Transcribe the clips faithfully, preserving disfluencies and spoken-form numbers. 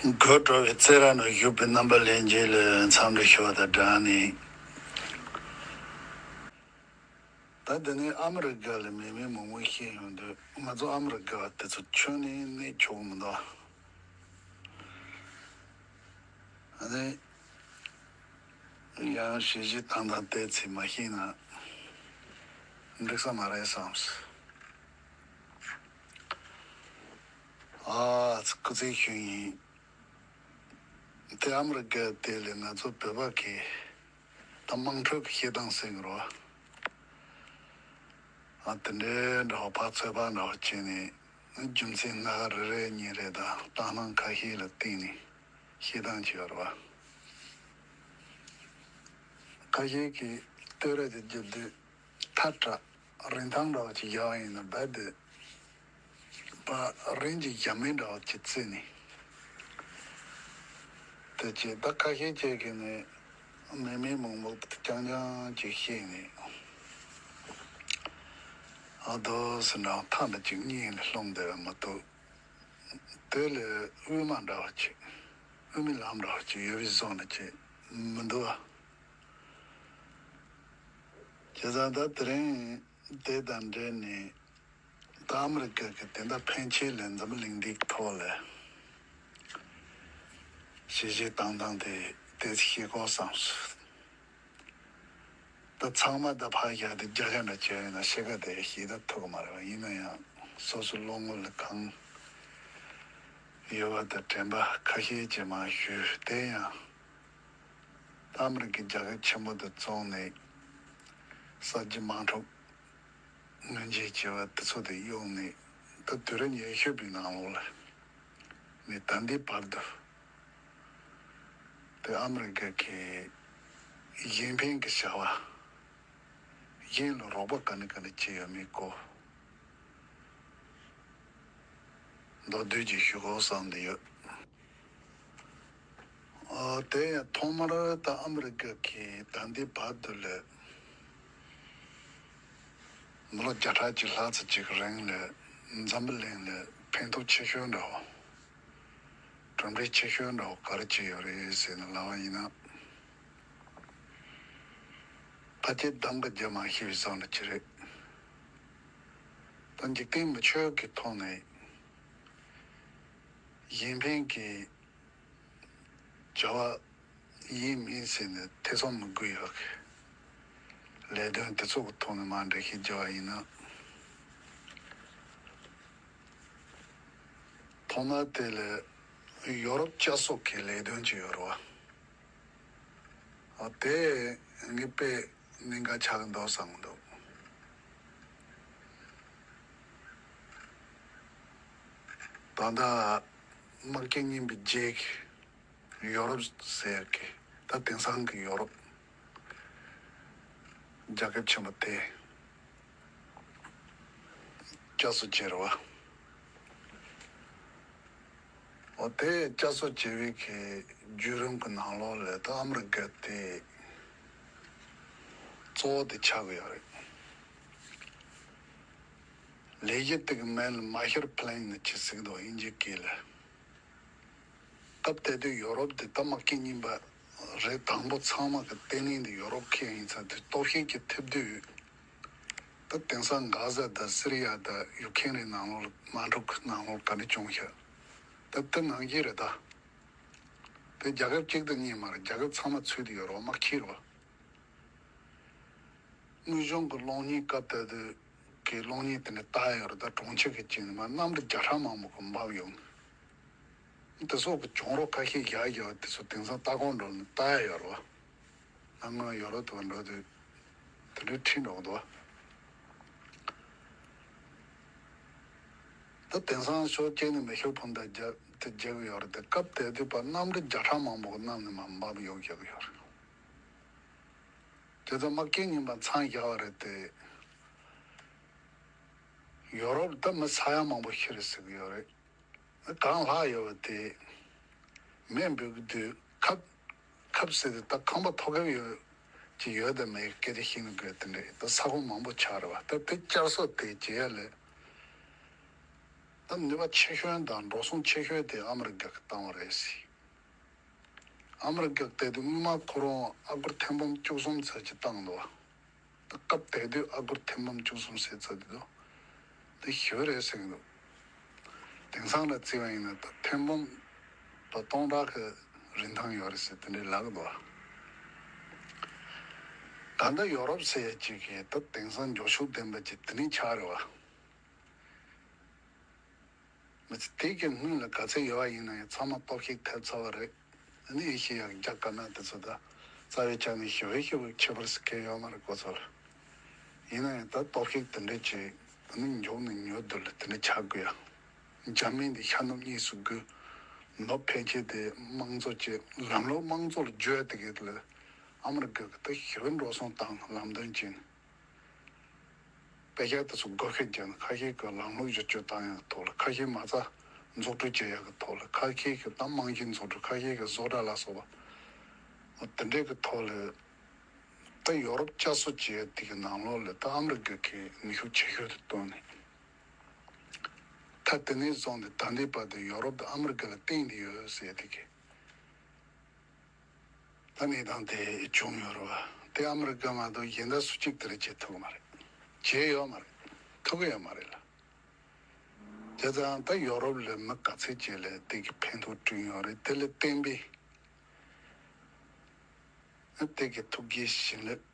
འགོ་གྲོལ་བའི་རྩེད་ར་ནང་བཞུགས་པའི་རྣམ་པ་ལྷན་རྒྱས་ལ་འཚམས་འདྲི་ཞུ་བ་དང་སྦྲགས་ནས། ད་འདི་ནས་ཨ་མི་རི་ཀ་ལ་མེ་མེ་མོག་མོག་བཤད་ཡོང་དུས། ང་ཚོ་ཨ་མི་རི་ཀ་བ་དེ་ཚོ་ཁྱོན་ནས་གནས་ཆོག་གི་མི་འདུག་ཨ་ནི་ཡང་གཞིས་བྱེས་བཏང་སྟངས་བལྟས་ཚེ་མ་ཤེས་ན་འགྲིག་ས་མ་རེད་བསམས། ཨ་ཙི་སྐུ་ཚེ་ཞུ་ཡིན། དེ་ཨ་མི་རི་ཀ་དེ་ལས་ང་ཚོ་བོད་པ་གི་ད་དམངས་ཁྲོད་ཀྱི་བཤད་སྟངས་ཟེར་གི་རོ། ཨ་དེ་འདྲའི་འདྲ་བ་ཕར་ཚོད་དཔག་འདྲ་བ་བྱས་ནས། རྒྱུ་མཚན་སྣ་ཁ་རེ་རེ་གཉིས་རེ་དང་སྟངས་སྣང་ཁ་ཤས་ལ་བརྟེན་ནས་བཤད་སྟངས་ཅིག་ཡོད་རེད་བ། ཁ་ཤས་ཀྱིས་བསྟོད་ར་དེ་རྒྱབ་དུས་ཐལ་དྲགས་རིན་ཐང་འདྲ་བ་ཅིག་བཞག་པ་ཡིན་ན་རྦད་དེ་པ་རིན་གྱི་ཞབས་མེད་འདྲ་བ་ཅིག་བརྩིས་ནས། དེ་བྱས་ད་ཁ་ཤས་ཅིག་གིས་ནི་མེ་མེ་མོག་མོག་རྐྱང་རྐྱང་ཅིག་བཤད་ནས། ཨ་རྡོ་སི་འདྲ་ཐག་འདྲ་ཅིག་གཉིས་ལ་ལྷུང་བསྡད་པ་མ་གཏོགས། དེ་ལས་དབུ་མ་འདྲ་བ་ཅིག་དབུ་མའི་ལམ་འདྲ་བ་ཅིག་ཡོད་པའི་བཟོ་འདྲ་ཅིག་མི་འདུག་ཨ། བྱས་ཙང་ད་དེ་རིང་དེ་དང་འབྲེལ་ནས། ད་ཨ་མི་རི་ཀ་གི་དེ་འདྲ་ཕན་ཆད་ལ་འཛམ་བུ་གླིང་འདིའི་ཐོག་ལ་གཞིས་བྱེས་བཏང་སྟངས་དེ་ཏོག་ཙམ་ཤེས་དགོས་བསམས་སོང་། ད་ཚང་མ་ད་ཕར་བཞག་སྟེ་རྒྱ་གར་འདྲ་བྱས་ཡོད་ན་ཕྱེད་ཀ་དེ་ཤེས་ད་ཐུབ་ཀྱི་མ་རེད་བ། ཡིན་ན་ཡང་སོ་སོ་བློ་ངོ་ལ་གང་ཡོད་པ་དང་དྲན་པ་ཁ་ཤས་ཅིག་མར་ཞུས། དེ་ཡང་ད་ཨ་མི་རི་ཀའི་རྒྱལ་ཁབ་ཆེན་པོ་དེ་བཙོངས་ནས་གསར་བརྗེ་དམག་འཁྲུག་སྔོན་རྗེས་བྱས་པ་དེ་ཚོ་དེ་གཡུགས་ནས། ད་དུས་རབས་ཉི་ཤུ་པའི་ནང་ལོགས་ལ་ནས་ད་ལྟའི་བར་དུ་དེ་ཨ་མི་རི་ཀ་གི་གཞན་ཕན་གྱི་བྱ་བ། གཞན་ལ་རོགས་པ་ག་ནས་ག་ནས་བྱས་ཡོད་མེད་སྐོར་མདོར་བསྡུས་ཅིག་ཞུ་དགོས་བསམ་བསྡད་ཡོད། ཨ་དེ་ཡང་ཐོག་མར་ད་ཨ་མི་རི་ཀ་གིས་ད་ལྟའི་བར་དུ་ལ་མི་ལོ་བརྒྱ་ཕྲག་གཅིག་ལྷག་ཙམ་ཅིག་གི་རིང་ལ་འཛམ་བུ་གླིང་ལ་ཕན་ཐོགས་ཆེ་ཤོས་འདྲ་བོ། གྲུབ་འབྲས་ཆེ་ཤོས་འདྲ་བོ་ག་རེ་བྱས་ཡོད་རེད་ཟེར་ནས་ལབ་པ་ཡིན་ན། ཕལ་ཆེར་གདམ་ག་རྒྱག་མ་ཤེས་པའི་བཟོ་འདྲ་ཅིག་རེད། ད་འཇིག་རྟེན་མི་ཆོས་ཀྱི་ཐོག་ནས་གཞན་ཕན་གྱི་བྱ་བ་ཡིན་མིན་ཟེར་ནས་ཐེ་ཚོམ་མི་དགོས་ཡག་གི་ལས་དོན་དེ་ཚོ་གི་ཐོག་ནས་མར་འགྲེལ་བཤད་བརྒྱབ་པ་ཡིན་ན། ཐོག་མར་དེ་ལ་ཡོ་རོབ་བསྐྱར་གསོ་གི་ལས་དོན་ཅིག་ཡོད་རེད་བ། ཨ་དེ་ངས་དཔེ་གནད་འགག་ཆགས་ཀྱི་འདུག་བསམ་གྱི་འདུག་ད་ལྟ་དམག་རྒྱག་ཉིན་པའི་རྗེས་ཀྱི་ཡོ་རོབ་ཟེར་གི། ད་དེང་སང་གི་ཡོ་རོབ་རྒྱལ་ཁབ་ཆེན་པོ་དེ་བསྐྱར་གསོ་བྱས་རེད་བ། འོ་དེ་བསྐྱར་གསོ་བྱས་པའི་གི་བརྒྱུད་རིམ་གི་ནང་ལོགས་ལ་ད་ཨ་མི་རི་ཀ་དེ་གཙོ་བོ་དེ་ཆགས་ཀྱི་ཡོད་རེད། ལས་གཞི་དེ་གི་མིང་ལ་མར་ཤལ་པི་ལན་ནི་ཅིག་ཟེར་གི་འདུག་དབྱིན་ཇིའི་སྐད་ལ། སྐབས་དེ་དུས་ཡོ་རོབ་དེ་ད་དམག་རྒྱག་ཉིན་པ་རེད། དང་པོ་ཚང་མ་གི་བརྟན་ལྷིང་དེ་ཡོ་རོབ་ཁེ་ཡིན་ཚ་དུས་སྟོབས་ཤུགས་ཀྱི་ཐེབས་དུས། ད་དེང་སང་གྷ་ཟ་དང་སི་རི་ཡ་དང་ཡུ་ཁེན་རེ་ནང་ལོགས་དམག་འཁྲུག་ནང་ལོགས་ག་འདྲ་བྱུང་ཤག་ད་དེ་ནང་བཞིན་རེད་ད། དེ་རྒྱལ་ཁབ་གཅིག་ཏུ་གཉིས་མ་རེད། རྒྱལ་ཁབ་ཚང་མ་ཚུད་དེ་ཡོད་རེད་བ། དམག་ཁྱིར་བ། དངོས་བྱུང་གི་གློག་བརྙན་སྐབས་དེ་དུས་ཀྱི་གློག་བརྙན་དེ་འདྲ་བལྟ་ཡ་ཡོད་རེད། ད་གྲོང་ཁྱེར་གྱི་དཀྱིལ་ནས་མར་གནམ་གྲུ་བརྒྱ་ཕྲག་མང་པོ་གི་འབབ་ཡོང་། དེ་སོགས་ཀྱི་གྱོང་རོགས་ཁ་ཤས་བཞག་བཞག་པ་དེ་ཚོ་དེང་སང་ལྟ་སྐོར་འགྲོ་ནས་ལྟ་ཡ་ཡོད་རེད་བ། ང་སྔོན་ཡོ་རོབ་དུ་འགྲོ་དུས་དེ་འདྲའི་ཁྲིད་འགྲོ་གི་འདུག་ད་དེང་སང་ཕྱོགས་གཅིག་ནས་མེ་ཤུགས་འཕུར་མདའ་རྒྱག་དེ་རྒྱག་གི་ཡོད་རེད་དེ། སྐབས་དེ་དུས་པ་གནམ་གྲུ་བརྒྱ་ཕྲག་མང་པོ་གི་གནམ་ནས་མར་འབབ་ཡོང་བཞག་གི་ཡོད་རེད། དེ་ཚོ་དམག་རྒྱག་ཉིན་པ་མཚམས་བཞག་པ་རེད་དེ། ཡོ་རོབ་ད་མི་ས་ཡ་མང་པོ་ཤི་རེད་ཟེར་གི་ཡོད་རེད། གང་ལྷག་ཡོད་པ་དེ་མེ་འབུད་གི་དུས་ཁབ་ཁབ་ཟེར་དུས་ད་ཁང་པ་ཐོག་ཁབ་ཡོད་ཅིག་ཡོད་དམ་མེད་སྐད་ཆ་ཤེས་ནི་དགོས་དེ་འདྲ། ད་ས་ཁོངས་མང་པོ་ཆགས་རེད་བ། ད་དེ་བསྐྱར་གསོ་དེ་བྱེད་ཡ་ལས་ ད་ནུས་པ་ཆེ་ཤོས་དང་འགྲོ་སོང་ཆེ་ཤོས་དེ་ཨ་མི་རི་ཀ་གིས་བཏང་བ་རེད་ཟེར། ཨ་མི་རི་ཀ་དེ་དུས་སྔོན་མ་ཁོ་རང་ཨ་སྒོར་ཐེར་འབུམ་བཅུ་གསུམ་ཙམ་ཅིག་བཏང་འདུག་བ། ད་སྐབས་དེ་དུས་ཨ་སྒོར་ཐེར་འབུམ་བཅུ་གསུམ་ཟེར་ཚར་དུས་དུ་དེ་ཞེ་པོ་རེད་ཟེར་གྱི་འདུག་དེང་སང་ལ་བརྩིས་པ་ཡིན་ན་ད་ཐེར་འབུམ་ད་སྟོང་ཕྲག་གི་རིན་ཐང་ཡོད་རེད་ཟེར་དེ་འདྲའི་ལབ་འདུག་བ། ད་ལྟ་ཡོ་རོབ་ཟེར་ཡ་ཅིག་གིས་ད་དེང་སང་འབྱོར་ཕྱུག་ལྡན་པ་ཅིག་དེ་ནས་ཆགས་རེད་བ། མི་ཚེ་དེ་གའི་སྔོན་ལ་ག་ཚད་ཡོད་པ་ཡིན་ན་ཡང་ཚང་མ་སྟོབས་ཤུགས་ཐེབས་ཚར་བ་རེད། ཨ་ནི་ཨེ་ཤེ་ཡ་རྒྱ་དཀར་ནག་དེ་ཚོ་ད་རྩ་བའི་ཆ་ནས་ཞེ་པོ་ཞེ་པོ་ཁྱད་པར་ཞིག་གང་ཡང་ཡོད་མ་རེད་ཁོ་ཚོ་ལ། ཡིན་ན་ཡང་ད་སྟོབས་ཤུགས་དེ་འདྲ་ཅིག་ཨ་ནི་མགྱོགས་ནས་མྱུར་དུ་ལ་དེ་འདྲ་ཆགས་དགོས་ཡ། འཇར་མན་དེ་ཤར་ནུབ་གཉིས་སུ་བགོས། ནུབ་ཕན་ཆད་དེ་དམངས་གཙོ་བྱས་ལམ་ལུགས་དམངས་གཙོ་ལ་བསྒྱུར་ཡ་དེ་གའི་ལ་ཨ་མི་རི་ཀ་གི་ད་ཞེ་པོ་འགྲོ་སོང་བཏང་ལམ་སྟོན་བྱས་ནས། དཔེ་ཆ་དེ་ཚོ་བགོ་བཤའ་བརྒྱབ་ནས་ཁ་ཤས་ཀྱིས་ལམ་ལུགས་བསྒྱུར་བཅོས་བཏང་ཡག་གི་ཐོག་ལ་ཁ་ཤས་མ་རྩ་འཛུགས་སྐྲུན་བྱེད་ཡག་གི་ཐོག་ལ་ཁ་ཤས་ཀྱིས་ད་རྨང་གཞི་འཛུགས་སྐྲུན་ཁ་ཤས་ཀྱིས་བཟོ་གྲྭ་ལ་སོགས་པ་དེ་འདྲས་ཀྱི་ཐོག་ལ་ད་ཡོ་རོབ་བསྐྱར་གསོ་བྱེད་ཡག་དེ་གི་ནང་ལོགས་ལ་ད་ཨ་མི་རི་ཀ་གིས་ནུས་ཤུགས་ཆེ་ཤོས་དེ་བཏོན་ནས་ད་དེ་ནས་བཟུང་སྟེ་ད་ལྟའི་བར་དུ་ཡོ་རོབ་དང་ཨ་མི་རི་ཀ་ལ་བརྟེན་བསྡད་ཡོད་ཟེར་དེ་གི་ད་གནས་སྟངས་དེ་བྱུང་ཡོད་རེད་བ། དེ་ཨ་མི་རི་ཀ་མ་གཏོགས་གཞན་དག་སུ་གཅིག་དེ་རིགས་བྱེད་ཐུབ་ཀྱི་མ་རེད། བྱས་ཡོད་མ་རེད། ཐུབ་ཀྱི་ཡོད་མ་རེད་ལ། བྱས་ཙང་ད་ཡོ་རོབ་ལ་མི་ག་ཚད་ཅིག་ལ་དེ་གི་ཕན་ཐོགས་བསྐྲུན་ཡོད་རེད། དེ་ལ་བརྟེན་པའི་དེ་གི་ཐུགས་རྗེ་བྱིན་རླབས་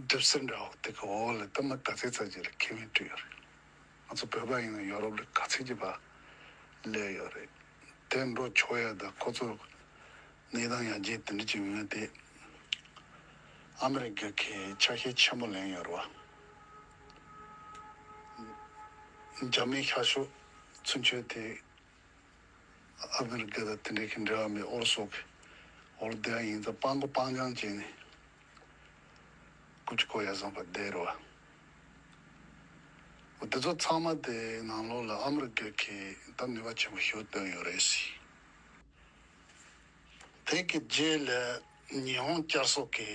གྲིབ་བསིལ་འདྲ་བོ་དེ་གི་འོག་ལ་ད་མི་ག་ཚད་ཙམ་ཅིག་ལ་ཁེ་ཕན་བསྐྲུན་ཡོད་རེད། ང་ཚོ་བོད་པ་ཡིན་ན་ཡོ་རོབ་ལ་ག་ཚད་ཅིག་ཕར་སླེབས་ཡོད་རེད། དེ་འགྲོ་ཆོག་ཡ་དང་ཁོ་ཚོ་གནས་སྟངས་ཡར་རྒྱས་དེ་འདྲ་ཅིག་ཡོང་ཡ་དེ་ཨ་མི་རི་ཀ་གིས་ཆ་ཤས་ཆེན་པོ་ལེན་ཡོད་རེད་བ། འཇར་མན་ཤར་ཕྱོགས་ཚུན་ཆད་དེ་ཨ་མི་རི་ཀ་དང་དེ་འདྲའི་གི་འབྲེལ་བ་མེད་ཨོ་རོ་སོགས་ཀྱི་འོག་ལ་བསྡད་ཡ་ཡིན་ཙང་སྤང་གོ་སྤང་རྐྱང་བྱས་ནས་ཀུ་ཅི་ཀོ་ཡ་བཟང་པོ་བསྡད་རེད་བ། འོ་དེ་ཚོ་ཚང་མ་དེ་ནང་ལོགས་ལ་ཨ་མི་རི་ཀ་གིས་ད་ནུས་པ་ཆེན་པོ་ཞིག་བཏོན་ཡོད་རེད་ཟེར། དེ་གི་རྗེས་ལ་ཉི་ཧོང་བསྐྱར་གསོ་གི་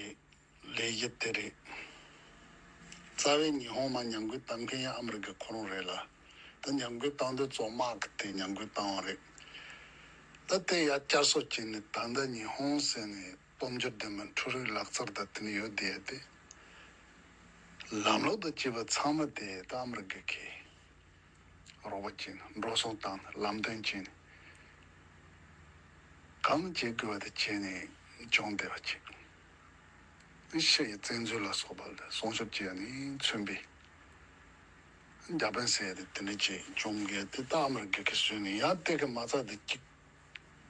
ལས་གཞི་དེ་རེད། རྩ་བའི་ཉི་ཧོང་མར་ཉམས་རྒུད་བཏང་མཁན་ཡང་ཨ་མི་རི་ཀ་ཁོ་རང་རེད་ལ། ད་ཉམས་རྒུད་བཏང་དུས་ཙམ་དམག་གི་དེ་ཉམས་རྒུད་བཏང་བ་རེད། ད་དེ་ཡར་བསྐྱར་གསོ་བྱས་ནས་ད་ལྟ་ཉི་ཧོང་ཟེར་ནས་དཔལ་འབྱོར་ལྡན་པའི་འཕྲུལ་རིག་ལག་རྩལ་དང་དེ་ནས་ཡོད་བསྡད་དེ། ལམ་ལུགས་དང་བཅས་པ་ཚང་མ་དེ་ད་ཨ་མི་རི་ཀ་གིས་རོགས་པ་བྱས་ནས་འགྲོ་སོང་བཏང་ནས་ལམ་སྟོན་བྱས་ནས་གང་བྱེད་དགོས་པ་དེ་བྱས་ནས་སྦྱོང་བསྡད་པ་བྱས། ཕྱི་ཡི་བཙན་འཛུལ་ལ་སོགས་པ་ལ་སྲུང་སྐྱོབ་བྱས་ནས་མཚོན་པའི་འཇར་པན་ཟེར་ཡ་དེ་དེ་འདྲ་ཅིག་སྦྱོང་གི་དེ་ད་ཨ་མི་རི་ཀ་གིས་བཟོས་ནས་ཡང་དེ་གི་མ་རྩ་དེ་གཅིག་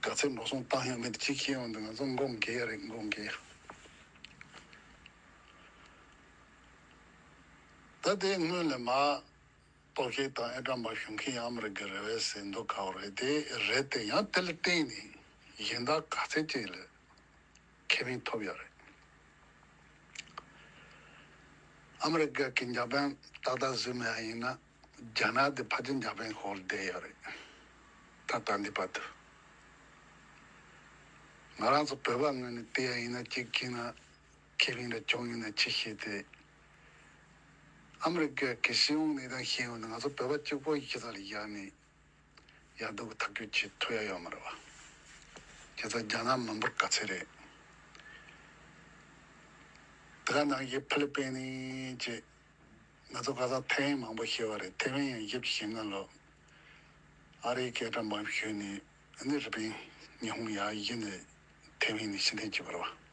ག་ཚད་འགྲོ་སོང་བཏང་ཡང་མེད་དེ་གཅིག་ཤེས་ཡོང་དུས་ང་ཚོ་མགོ་འགས་ཡ་རེད། མགོ་འགས་ཡ། ད་དེ་སྔོན་ལ་མ་གཏོར་བཤིག་དང་ཨེ་ཀྲ་མ་ཞུ་མཁན་ཡང་ཨ་མི་རི་ཀ་རེད་པས་ཟེར་འདུག་ག་བ་རེད། དེ་རེད་དེ་ཡང་དེ་ལ་བརྟེན་ནས་གཞན་དག་ག་ཚད་ཅིག་ལ་ཁེ་ཕན་ཐོབ་ཡོད་རེད། ཨ་མི་རི་ཀ་གིས་འཇར་པན་ཏག་ཏག་བཟོས་མེད་པ་ཡིན་ན་རྒྱ་ནག་དེ་ཕལ་ཆེར་འཇར་པན་འོག་ལ་བསྡད་ཡོད་རེད། ད་ད་འདི་བར་དུ་ང་རང་ཚོ་བོད་པ་ངོས་ནས་བལྟས་ཡ་ཡིན་ན་གཅིག་བྱས་ན་ཁེ་ཕན་འདྲ་བྱུང་ཡོད་ན་ཅི་ཤེས་ཏེ། ཨ་མི་རི་ཀ་གི་སྲིད་དབང་གནས་སྟངས་ཤེས་ཡོང་ན་ང་ཚོ་བོད་པ་གཅིག་པོ་ཡི་ཁྱི་ཚ་ལ་བཞག་ནས་ཡག་སྡུག་གི་ཐག་གཅོད་བྱེད་ཐུབ་ཡ་ཡོད་མ་རེད་བ། བྱས་ཙང་རྒྱ་ནག་མི་འབོར་ག་ཚད་རེད། དེ་ག་ནང་བཞིན་ཕི་ལི་པིན་ནི་བཅས་ང་ཚོ་ཁ་སང་ཐེ་ཝན་མང་པོ་ཤེས་པ་རེད། ཐེ་ཝན་ཡང་བཞི་བཅུ་ཞེ་ལྔ་ལོ་ཨ་རིའི་སྐད་གྲགས་མང་པོ་ཞུས་ནས་ཨ་ནི་ཧྥི་ལི་པིན་ཉི་ཧོང་ཡར་བཞི་ནས་ཐེ་ཝན་ནས་ཕྱིར་འཐེན་བྱས་པ་རེད་བ།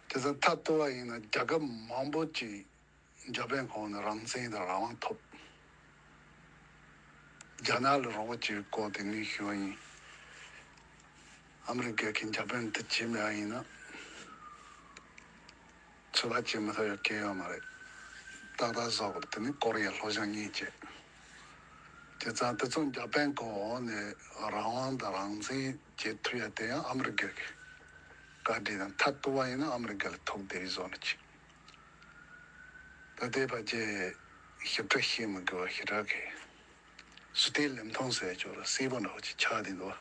དེ་ཚོ་མཐའ་གཏུགས་པ་ཡིན་ན་རྒྱལ་ཁབ་མང་པོ་ཅིག་འཇར་པན་གོང་ནས་རང་བཙན་དང་རང་དབང་ཐོབ། རྒྱ་ནག་ལ་རོགས་པ་བྱེད་པའི་སྐོར་དེ་ངས་ཞུ་བ་ཡིན། ཨ་མི་རི་ཀ་གིས་འཇར་པན་དེ་བྱེད་མེད་པ་ཡིན་ན། ཚོད་དཔག་བྱེད་མི་ཐུབ་ཡ་གང་ཡང་ཡོད་མ་རེད། ཏག་ཏག་བཟོ་དགོས་རེད། དེ་ནི་ཀོ་རི་ཡ་ལྷོ་བྱང་གཉིས་བྱས། དེ་ཙང་དེ་ཚོ་འཇར་པན་གོ་འོག་ནས་རང་དབང་དང་རང་བཙན་བྱེད་ཐུབ་ཡ་དེ་ཡང་ཨ་མི་རི་ཀ་གི་བཀའ་དྲིན་དང་མཐའ་གཏུགས་པ་ཡིན་ན་ཨ་མི་རི་ཀ་ལ་ཐུག་བསྡད་པའི་བཟོ་འདྲ་ཅིག་ད་ལྟའི་བར་གྱི་ཞིབ་ཕྲ་ཤེས་མི་དགོས་པ་ཞེ་དྲག་གི་སུ་ཏེ་ལེམ་ཐོང་ཟེར་ཅོག་ལ་སྲིད་པ་འདྲ་བོ་ཅིག་ཆགས་བསྡད་འདུག་བ།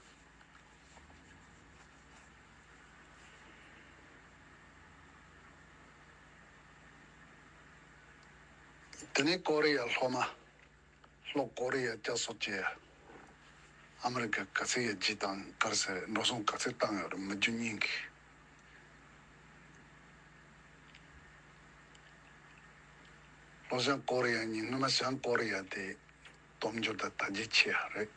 དེ་ནས་ཀོ་རི་ཡ་ལྷོ་མ། ལྷོ་ཀོ་རི་ཡ་བསྐྱར་གསོ་བྱས། ཨ་མི་རི་ཀ་ག་ཚད་ཡ་ཇི་དང་གར་ཟེར་འགྲོ་སོང་ག་ཚད་བཏང་ཡོད་རེད། མི་རྒྱུ་གཉིས་ཀྱིས། ལྷོ་བྱང་ཀོ་རི་ཡ་གཉིས། སྔོན་མ་བྱང་ཀོ་རི་ཡ་དེ་སྟོབས་འབྱོར་དང་དར་རྒྱས་ཆེ་ཡ་རེད།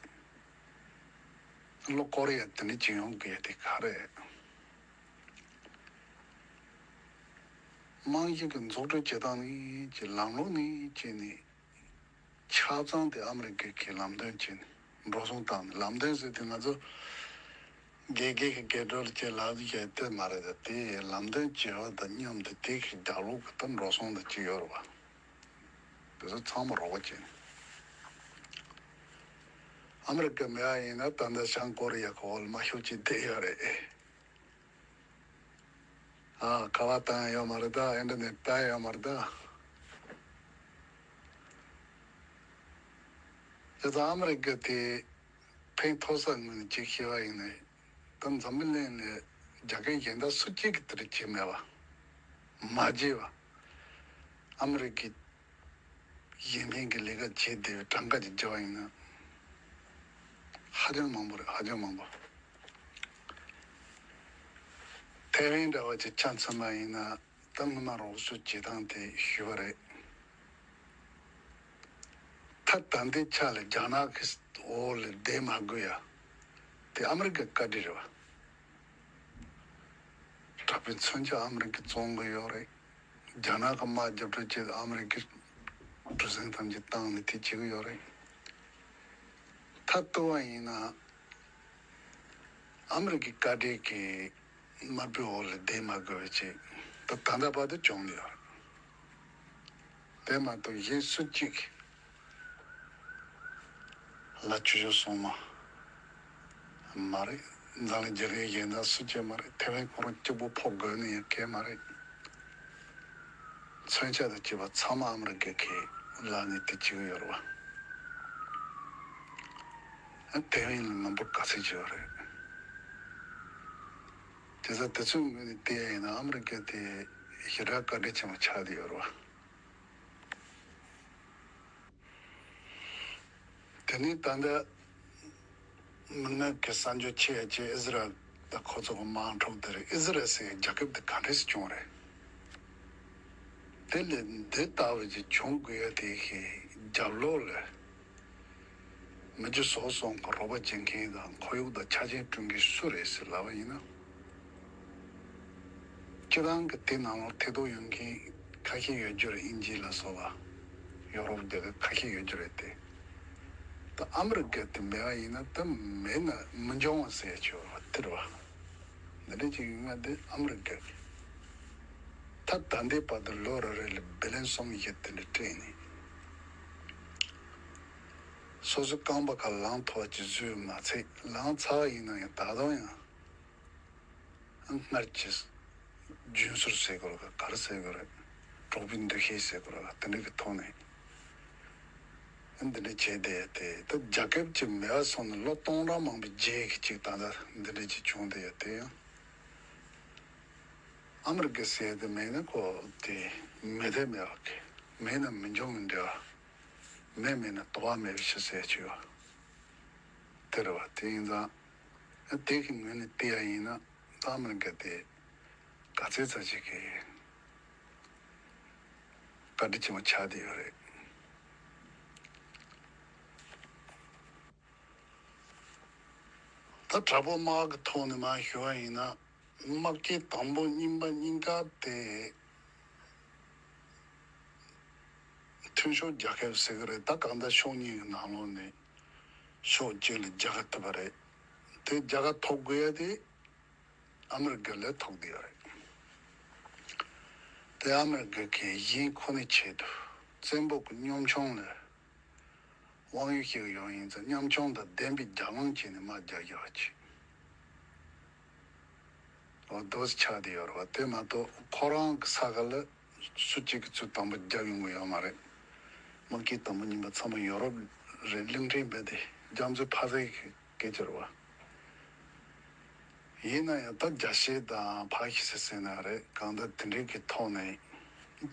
ལྷོ་ཀོ་རི་ཡ་དེ་འདྲ་ཅིག་ཡོང་གི་ཡ་དེ་ག་རེད། རྨང་གཞི་གི་འཛུགས་སྐྲུན་བྱེད་སྟངས་ནི་ཅི། ལམ་ལུགས་ནི་ཅི་ནི། ཆ་ཚང་དེ་ཨ་མི་རི་ཀའི་གི་ལམ་སྟོན་བྱས་ནས་འགྲོ་སོང་བཏང་ནས། ལམ་སྟོན་ཟེར་དུས་ང་ཚོ་དགེ་རྒན་གྱི་དགེ་སྒྲོལ་ཅེས་ལབ་ཀྱི་དེ་མ་རེད། ད་དེ་ལམ་སྟོན་བྱེད་པ་དང་མཉམ་དུ་དེ་གི་རྒྱབ་ལོགས་ཀྱི་ད་འགྲོ་སོང་དང་ཅི་ཡོད་རེད་བ། དེ་ཚོ་ཚང་མ་རོགས་པ་བྱས་ནས། ཨ་མི་རི་ཀ་མེད་པ་ཡིན་ན་ད་ལྟ་བྱང་ཀོ་རི་ཡ་གི་འོག་ལ་མ་ཤོར་གྱི་བསྡད་ཡོད་རེད། ཨ། ཁ་པར་བཏང་ཡ་ཡོད་མ་རེད་ད། ཨིན་ཊར་ནེཊ་བཏང་ཡ་ཡོད་མ་རེད་ད། བྱས་ཙང་ཨ་མི་རི་ཀ་དེ་ཕན་ཐོགས་ས་ངོས་ནས་ཅིག་བཤད་པ་ཡིན་ན། ད་འཛམ་བུ་གླིང་ནས་རྒྱལ་ཁབ་གཞན་དག་སུ་གཅིག་གིས་དེ་འདྲ་བྱས་མེད་པ། མ་བྱས་པ། ཨ་མི་རི་ཀའི་གཞན་ཕན་གྱི་ལས་ཀ་བྱས་བསྡད་པའི་གྲངས་ཀ་ཅིག་བརྒྱབ་པ་ཡིན་ན། ཧ་ཅང་མང་པོ་རེད། ཧ་ཅང་མང་པོ། ཐའེ་ཝན་འདྲ་བ་ཅིག་ཆ་མཚོན་པ་ཡིན་ན། ད་སྔོན་མ་རོགས་སྐྱོར་བྱེད་སྟངས་དེ་ཞུས་པ་རེད། ད་ད་ལྟའི་ཆ་ལ་རྒྱ་ནག་གི་འོག་ལ་བསྡད་མ་དགོས་ཡ་དེ་ཨ་མི་རི་ཀའི་བཀའ་དྲིན་རེད་བ། དྲག་པོའི་མཚོན་ཆ་ཨ་མི་རི་ཀས་བཙོང་གི་ཡོད་རེད། རྒྱ་ནག་གི་དམག་རྒྱབ་སྐྱོར་བྱེད་ཨ་མི་རི་ཀའི་གྲུ་གཟིངས་ཐམས་ཅད་བཏང་ནས་དེ་བྱེད་ཀྱི་ཡོད་རེད། ད་ལྟ་བ་ཡིན་ན་ཨ་མི་རི་ཀའི་བཀའ་དྲིན་གྱིས་དམར་པོའི་འོག་ལ་བསྡད་མ་དགོས་པ་ཅིག་ད་ད་ལྟ་བར་དུ་བྱུང་ནས་ཡོད་རེད། དེ་མ་གཏོགས་གཞན་སུ་གཅིག་ལ་ཆུ་ཤུར་སོང་མ་མ་རེད། འཛམ་གླིང་རྒྱལ་ཁབ་གཞན་དག་སུ་གཅིག་མ་རེད། ཐའེ་ཝན་ཁོ་རང་གཅིག་པོ་ཕོག་དགོས་ནི་ཡང་གལ་མ་རེད། མཚོན་ཆ་དང་བཅས་པ་ཚང་མ་ཨ་མི་རི་ཀའི་ཁེ་ལ་ནི་དེ་བྱེད་ཀྱི་ཡོད་རེད་བ། ཐའེ་ཝན་ལ་མི་འབོར་ག་ཚད་ཅིག་ཡོད་རེད། དེ་ཚོ་དེ་ཚོའི་ངོས་ནས་བལྟས་ཡིན་ན་ཨ་མི་རི་ཀ་དེ་ཞེ་དྲག་བཀའ་དྲིན་ཆེན་པོ་ཆགས་བསྡད་ཡོད་རེད་བ། དེ་ནས་ད་ལྟ་མི་ནག་གི་གསར་འགྱུར་ཆེ་ཆེ་ཨི་ཟི་རལ་དང་ཁོ་ཚོ་གི་དམག་འཁྲུག་དེ་རེད། ཨི་ཟི་རལ་ཟེར་རྒྱལ་ཁབ་དེ་ག་འདྲས་སེ་བྱུང་རེད། དེ་ལས་འདི་ལྟ་བུ་ཅིག་བྱུང་དགོས་ཡ་དེ་གི་རྒྱབ་ལོགས་ལ་མི་རྒྱུ་ཟོག་གསོམ་གི་རོགས་པ་བྱེད་མཁན་དང་ཁོར་ཡུག་དང་ཆ་རྐྱེན་བསྐྲུན་མཁན་སུ་རེད་ཟེར་ལབ་པ་ཡིན་ན། སྤྱིར་བཏང་གི་དེ་ནང་ལོགས་ཐེ་གཏོགས་ཡོད་མཁན་ཁ་ཤས་ཡོད་རྒྱུ་རེད། དབྱིན་ཇི་ལ་སོགས་པ་ཡོ་རོབ་རྒྱལ་ཁབ་ཁ་ཤས་ཡོད་རྒྱུ་རེད་དེ། ད་ཨ་མི་རི་ཀ་དེ་མེད་པ་ཡིན་ན་ད་མེད་ན་མི་འབྱུང་བ་ཟེར་ཡ་ཆེ་བ་དེ་རེད་བ། འདི་འདྲ་ཅིག་ཡོད་ན་དེ་ཨ་མི་རི་ཀ་གི་ད་ད་ལྟའི་བར་དུ་ལོ་རེ་རེ་ལ་བི་ལན་གསུམ་བཞི་དེ་འདྲ་སྤྲད་ནས། སོ་སོའི་རྐང་པ་ཁ་ལངས་ཐུབ་པ་ཅིག་བཟོས་མ་ཚད། ལངས་ཚར་བ་ཡིན་ན་ཡང་ད་དུང་ཡང་སྔར་གྱི་རྒྱུན་སྲོལ་ཟེར་དགོས་རེད་ག་ག་རེ་ཟེར་དགོས་རེད། གྲོགས་པོའི་འདུ་ཤེས་ཟེར་དགོས་རེད་ག་དེ་འདྲ་གི་ཐོག་ནས་འདི་འདྲ་བྱས་བསྡད་ཡ་དེ། ད་རྒྱལ་ཁབ་ཅིག་མེད་པ་སོང་ནས་ལོ་སྟོང་ཕྲག་མང་པོའི་རྗེས་ཀྱི་ཅིག་ད་ལྟ་འདི་འདྲ་ཅིག་བྱུང་བསྡད་ཡ་དེ་ཡང་ཨ་མི་རི་ཀ་ཟེར་ཡ་དེ་མེད་ན་ཁོ་དེ་མེད་དེ་མེད་པ་གི། མེད་ན་མི་འབྱུང་གི་འབྲེལ་བ། མེད་མེད་ན་དོར་བ་མེད་པའི་ཕྱིར་ཟེར་ཆོས་དེ་རེད་བ། དེ་ཡིན་ཙང་དེ་གི་ངོས་ནས་བལྟས་ཡ་ཡིན་ན་ད་ཨ་མི་རི་ཀ་དེ་ག་ཚད་ཙམ་ཞིག་གི་བཀའ་དྲིན་ཆེན་པོ་ཆགས་བསྡད་ཡོད་རེད། ད་དྲག་པོ་དམག་གི་ཐོག་ནས་མར་ཞུ་བ་ཡིན་ན། དམག་ཆེན་དང་པོ་གཉིས་པ་གཉིས་ཀ་དེ་མཐུན་ཕྱོགས་རྒྱལ་ཁབ་ཟེར་གི་རེད། ད་གང་ལྟར་ཕྱོགས་གཉིས་ཀྱི་ནང་ལོགས་ནས་ཕྱོགས་གཅིག་ལ་རྒྱལ་ཁ་ཐོབ་པ་རེད། དེ་རྒྱལ་ཁ་ཐོབ་དགོས་ཡ་དེ་ཨ་མི་རི་ཀ་ལ་ཐོབ་བསྡད་ཡོད་རེད། དེ་ཨ་མི་རི་ཀ་གིས་གཞན་ཁོ་ནའི་ཆེད་དུ་བཙན་པོ་གི་གཉོམ་ཆུང་ལ་དབང་ཡོད་ཞིག་ཡོང་ཡིན་ཙང་གཉོམ་ཆུང་དང་ལྡན་པའི་རྒྱབ་ལངས་བྱས་ནས་མར་རྒྱག་རྒྱག་བྱས། འོ་དོ་ཆགས་བསྡད་ཡོད་རེད་བ། དེ་མ་གཏོགས་ཁོ་རང་གི་ས་ཁ་ལ་སུ་གཅིག་གིས་ཚུར་དམ་པོ་རྒྱབ་ཡོང་གི་ཡོད་མ་རེད། དམག་ཆེན་དང་པོ་གཉིས་པ་ཚང་མ་ཡོ་རོབ་རེད། གླིང་ཕྲན་རྦད་དེ་རྒྱ་མཚོའི་ཕ་ཟེ་གི་སྐད་ཆ་རེད་བ། ཡིན་ན་ཡང་ད་རྒྱ་ཤེད་དང་ཕ་ཤི་སི་ཟེར་ན་རེད། གང་ལྟར་དེ་འདྲའི་གི་ཐོག་ནས་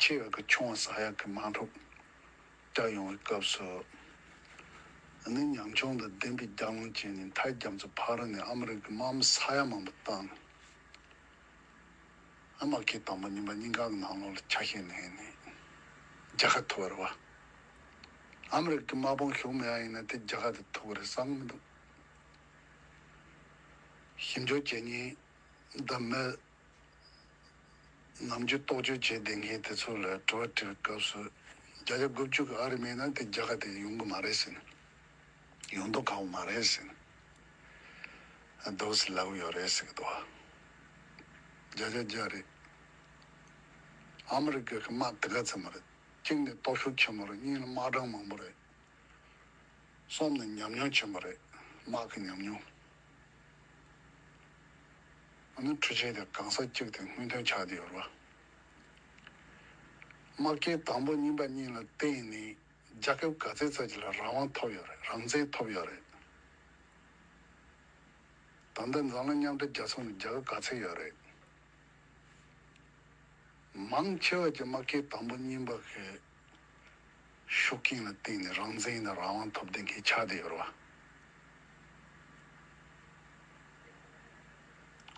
ཆེ་བ་གི་ཆུང་བ་ཟ་ཡག་གི་དམག་འཁྲུག་བཅག་ཡོང་བའི་སྐབས་སུ། ཨ་ནི་ཉམ་ཆུང་དང་ལྡན་པའི་རྒྱལ་དབང་བྱས་ནས་མཐའི་རྒྱ་མཚོ་ཕར་ནས་ཨ་མི་རི་ཀའི་དམག་མི་ས་ཡ་མང་པོ་བཏང་ནས། ཨ་དམག་ཁུལ་དང་པོ་གཉིས་པ་གཉིས་ཀ་གི་ནང་ལོགས་ལ་ཆ་ཤས་ལེན་ནས་རྒྱལ་ཁ་ཐོབ་པ་རེད་བ། ཨ་མི་རི་ཀའི་དམག་དཔུང་ཞུགས་མེད་པ་ཡིན་ན་དེ་རྒྱལ་ཁ་དེ་ཐོབ་ཀྱི་རེད་བསམ་གྱི་མི་འདུག་ཞིབ་འཇུག་བྱེད་མཁན་དང་མི་ནམ་རྒྱུན་རྟོག་དཔྱོད་བྱེད་བསྡད་མཁན་དེ་ཚོ་ལ་དྲི་བ་དྲིས་པའི་སྐབས་སུ། བརྒྱ་ཆ་དགུ་བཅུ་གི་ཨ་རི་མེད་ན་དེ་རྒྱལ་ཁ་དེ་ཡོང་གི་མ་རེད་ཟེར་ནས། ཡོང་མདོག་ཁ་པོ་མ་རེད་ཟེར་ནས། ཨ་འདུག་སེ་ལབ་ཡོད་རེད་ཟེར་གི་འདུག་བ། བརྒྱ་ཆ་བརྒྱ་རེད། ཨ་མི་རི་ཀའི་དམག་དེ་ག་ཚད་མ་རེད། གཅིག་ནས་སྟོབས་ཤུགས་ཆེན་པོ་རེད། གཉིས་ནས་དམག་གྲངས་མང་པོ་རེད། གསུམ་ནས་ཉམས་མྱོང་ཆེན་པོ་རེད། དམག་གི་ཉམས་མྱོང་། ཨ་ནི་འཕྲུལ་ཆས་དེ་གང་ས་གཅིག་དེ་སྔོན་ཐོན་ཆགས་བསྡད་ཡོད་རེད་བ། དམག་ཁུལ་དང་པོ་གཉིས་པ་གཉིས་ལ་བརྟེན་ནས་རྒྱལ་ཁབ་ག་ཚད་ཙམ་ཅིག་ལ་རང་དབང་ཐོབ་ཡོད་རེད། རང་བཙན་ཐོབ་ཡོད་རེད། ད་ལྟ་འཛམ་གླིང་མཉམ་འབྲེལ་རྒྱལ་ཚོགས་ནང་རྒྱལ་ཁབ་ག་ཚད་ཡོད་རེད། མང་ཆེ་བ་གྱི་དམག་ཁུལ་དང་པོ་གཉིས་པ་གི་ཤུགས་རྐྱེན་ལ་བརྟེན་ནས་རང་བཙན་དང་རང་དབང་ཐོབ་བསྡད་མཁན་ཆགས་བསྡད་ཡོད་རེད་བ།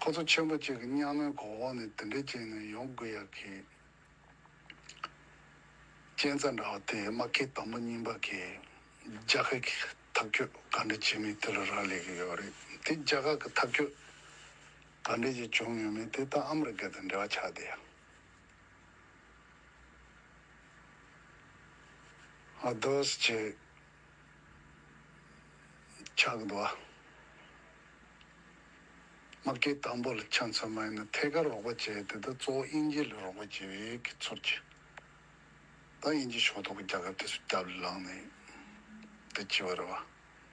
ཁོ་ཚོ་ཆེན་པོ་གཅིག་གི་གཉའ་གནོན་གོ་འོག་ནས་དེ་འདྲའི་བྱས་ནས་ཡོང་དགོས་ཡག་གི་རྐྱེན་རྩ་འདྲ་བ་དེ་དམག་ཁུལ་དང་པོ་གཉིས་པ་གི་རྒྱལ་ཁབ་ཀྱི་ཐག་གཅོད་ག་འདྲ་བྱེད་མིན་དེ་ལ་རག་ལས་ཀྱི་ཡོད་རེད། དེ་རྒྱལ་ཁབ་ཀྱི་ཐག་གཅོད་ག་འདྲ་ཞིག་བྱུང་ཡོད་མེད་དེ་ད་ཨ་མི་རི་ཀ་དང་འབྲེལ་བ་ཆགས་བསྡད་ཡ། ཨ་འདུག་སེ་ཆགས་ཀྱི་འདུག་བ། དམག་ཁུལ་དང་པོ་ལ་ཆ་མཚོན་པ་ཡིན་ན་ཐད་ཀར་རོགས་པ་བྱས་ཏེ། ད་གཙོ་བོ་དབྱིན་ཇི་ལ་རོགས་པ་བྱེད་པའི་གི་ཚུལ་གྱིས། ད་དབྱིན་ཇི་ཤོག་ཐོག་གི་རྒྱལ་ཁབ་དེ་ཚོ་རྒྱབ་ལ་ལངས་ནས་དེ་བྱས་པ་རེད་བ།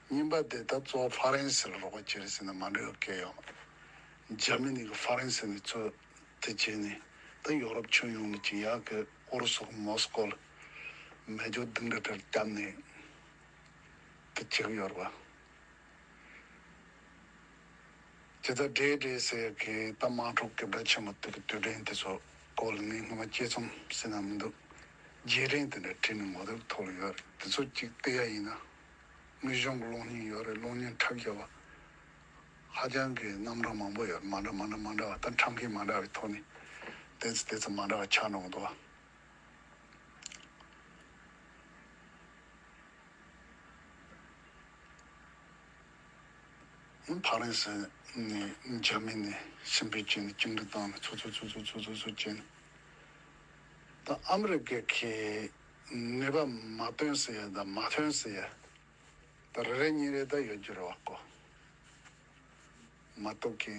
གཉིས་པ་དེ་ད་གཙོ་བོ་ཧྥ་རན་སི་ལ་རོགས་པ་བྱེད་རེད་ཟེར་ན་མ་འགྲིག་པ་གང་ཡང་ཡོད་མ་རེད། འཇར་མ་ནི་གི་ཧྥ་རན་སི་ནས་ཚུར་དེ་བྱས་ནས། ད་ཡོ་རོབ་ཁྱོན་ཡོངས་ནས་ཅིག་ཡག་གི་ཨུ་རུ་སུ་གི་མོ་སི་ཀོ་ལ་མེ་སྒྱོགས་ལྡིང་འདྲ་འདྲ་བརྒྱབ་ནས་དེ་བྱེད་ཀྱི་ཡོད་རེད་བ། དེ་ལྟར་འདྲེ་འདྲེ་ཟེར་གི་ད་དམག་འཁྲུག་གི་རྦད་ཆེན་མོ་དེ་གི་དུས་དྲན་དེ་ཚོ་སྐོར་ལ་ངས་སྔོན་མ་དཔྱད་རྩོམ་ཟེར་ན་མི་འདུག་རྗེས་དྲན་དེ་འདྲ་བྲིས་ནས་ངོ་དེབ་ཐོག་ལ་ཡོད་རེད། དེ་ཚོ་གཅིག་བལྟས་ཡ་ཡིན་ན། དངོས་བྱུང་གི་གློག་བརྙན་ཡོད་རེད། གློག་བརྙན་འཁྲབ་བཞག་པ་ཧ་ཅང་གི་རྣམ་གྲངས་མང་པོ་ཡོད་རེད། མ་འདྲ་མ་འདྲ་མ་འདྲ་བ། ད་ཁྲམ་གིས་མ་འདྲ་བའི་ཐོག་ནས་དེ་ཚོ་དེ་ཚོ་མ་འདྲ་བ་ཆགས་འགྲོ་གི་འདུག་བ། ཧྥ་རན་སི་ནས་འཇར་མ་ནི་ནས་ཕྱིར་འབུད་བྱས་ནས་བཅིངས་འགྲོལ་བཏང་ནས་ཚུར་ཚུར་ཚུར་ཚུར་ཚུར་ཚུར་ཚུར་བྱས་ནས། ད་ཨ་མི་རི་ཀ་གིས་ནུས་པ་མ་བཏོན་ཟེར་ཡ་དང་མ་ཐོན་ཟེར་ཡ་ད་རེ་རེ་གཉིས་རེ་ད་ཡོད་རྒྱུ་རེད་བ་ཀོ། མ་གཏོགས་གི་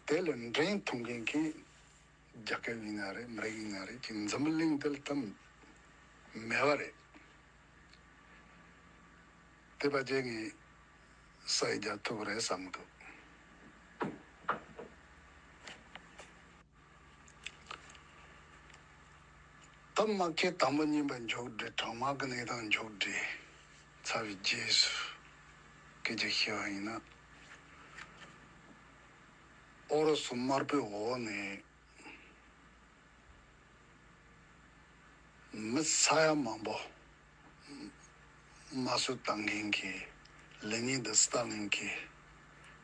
དེ་ལ་འགྲན་ཐུབ་མཁན་གྱི་རྒྱལ་ཁབ་ཡིན་ན་རེད། མི་རིགས་ཡིན་ན་རེད། ཅིག་འཛམ་བུ་གླིང་འདི་ལ་ད་མེད་པ་རེད། དེ་བ་ཅན་གྱི་ས་ཡི་རྒྱ་ཐུག་རེད་བསམ་འདུག་ད་དམག་ཁུལ་དང་པོ་གཉིས་པ་མཇུག་སྒྲིལ། གྲང་དམག་གི་གནས་སྟངས་མཇུག་སྒྲིལ་ཚར་བའི་རྗེས་སུ་སྐད་ཆ་བཤད་པ་ཡིན་ན། ཨུ་རུ་སུ་དམར་པོའི་འོག་ནས་མི་ས་ཡ་མང་པོ་དམར་གསོད་བཏང་མཁན་གྱི་ལེ་ནིན་དང་སི་ཏཱ་ལིན་གྱིས་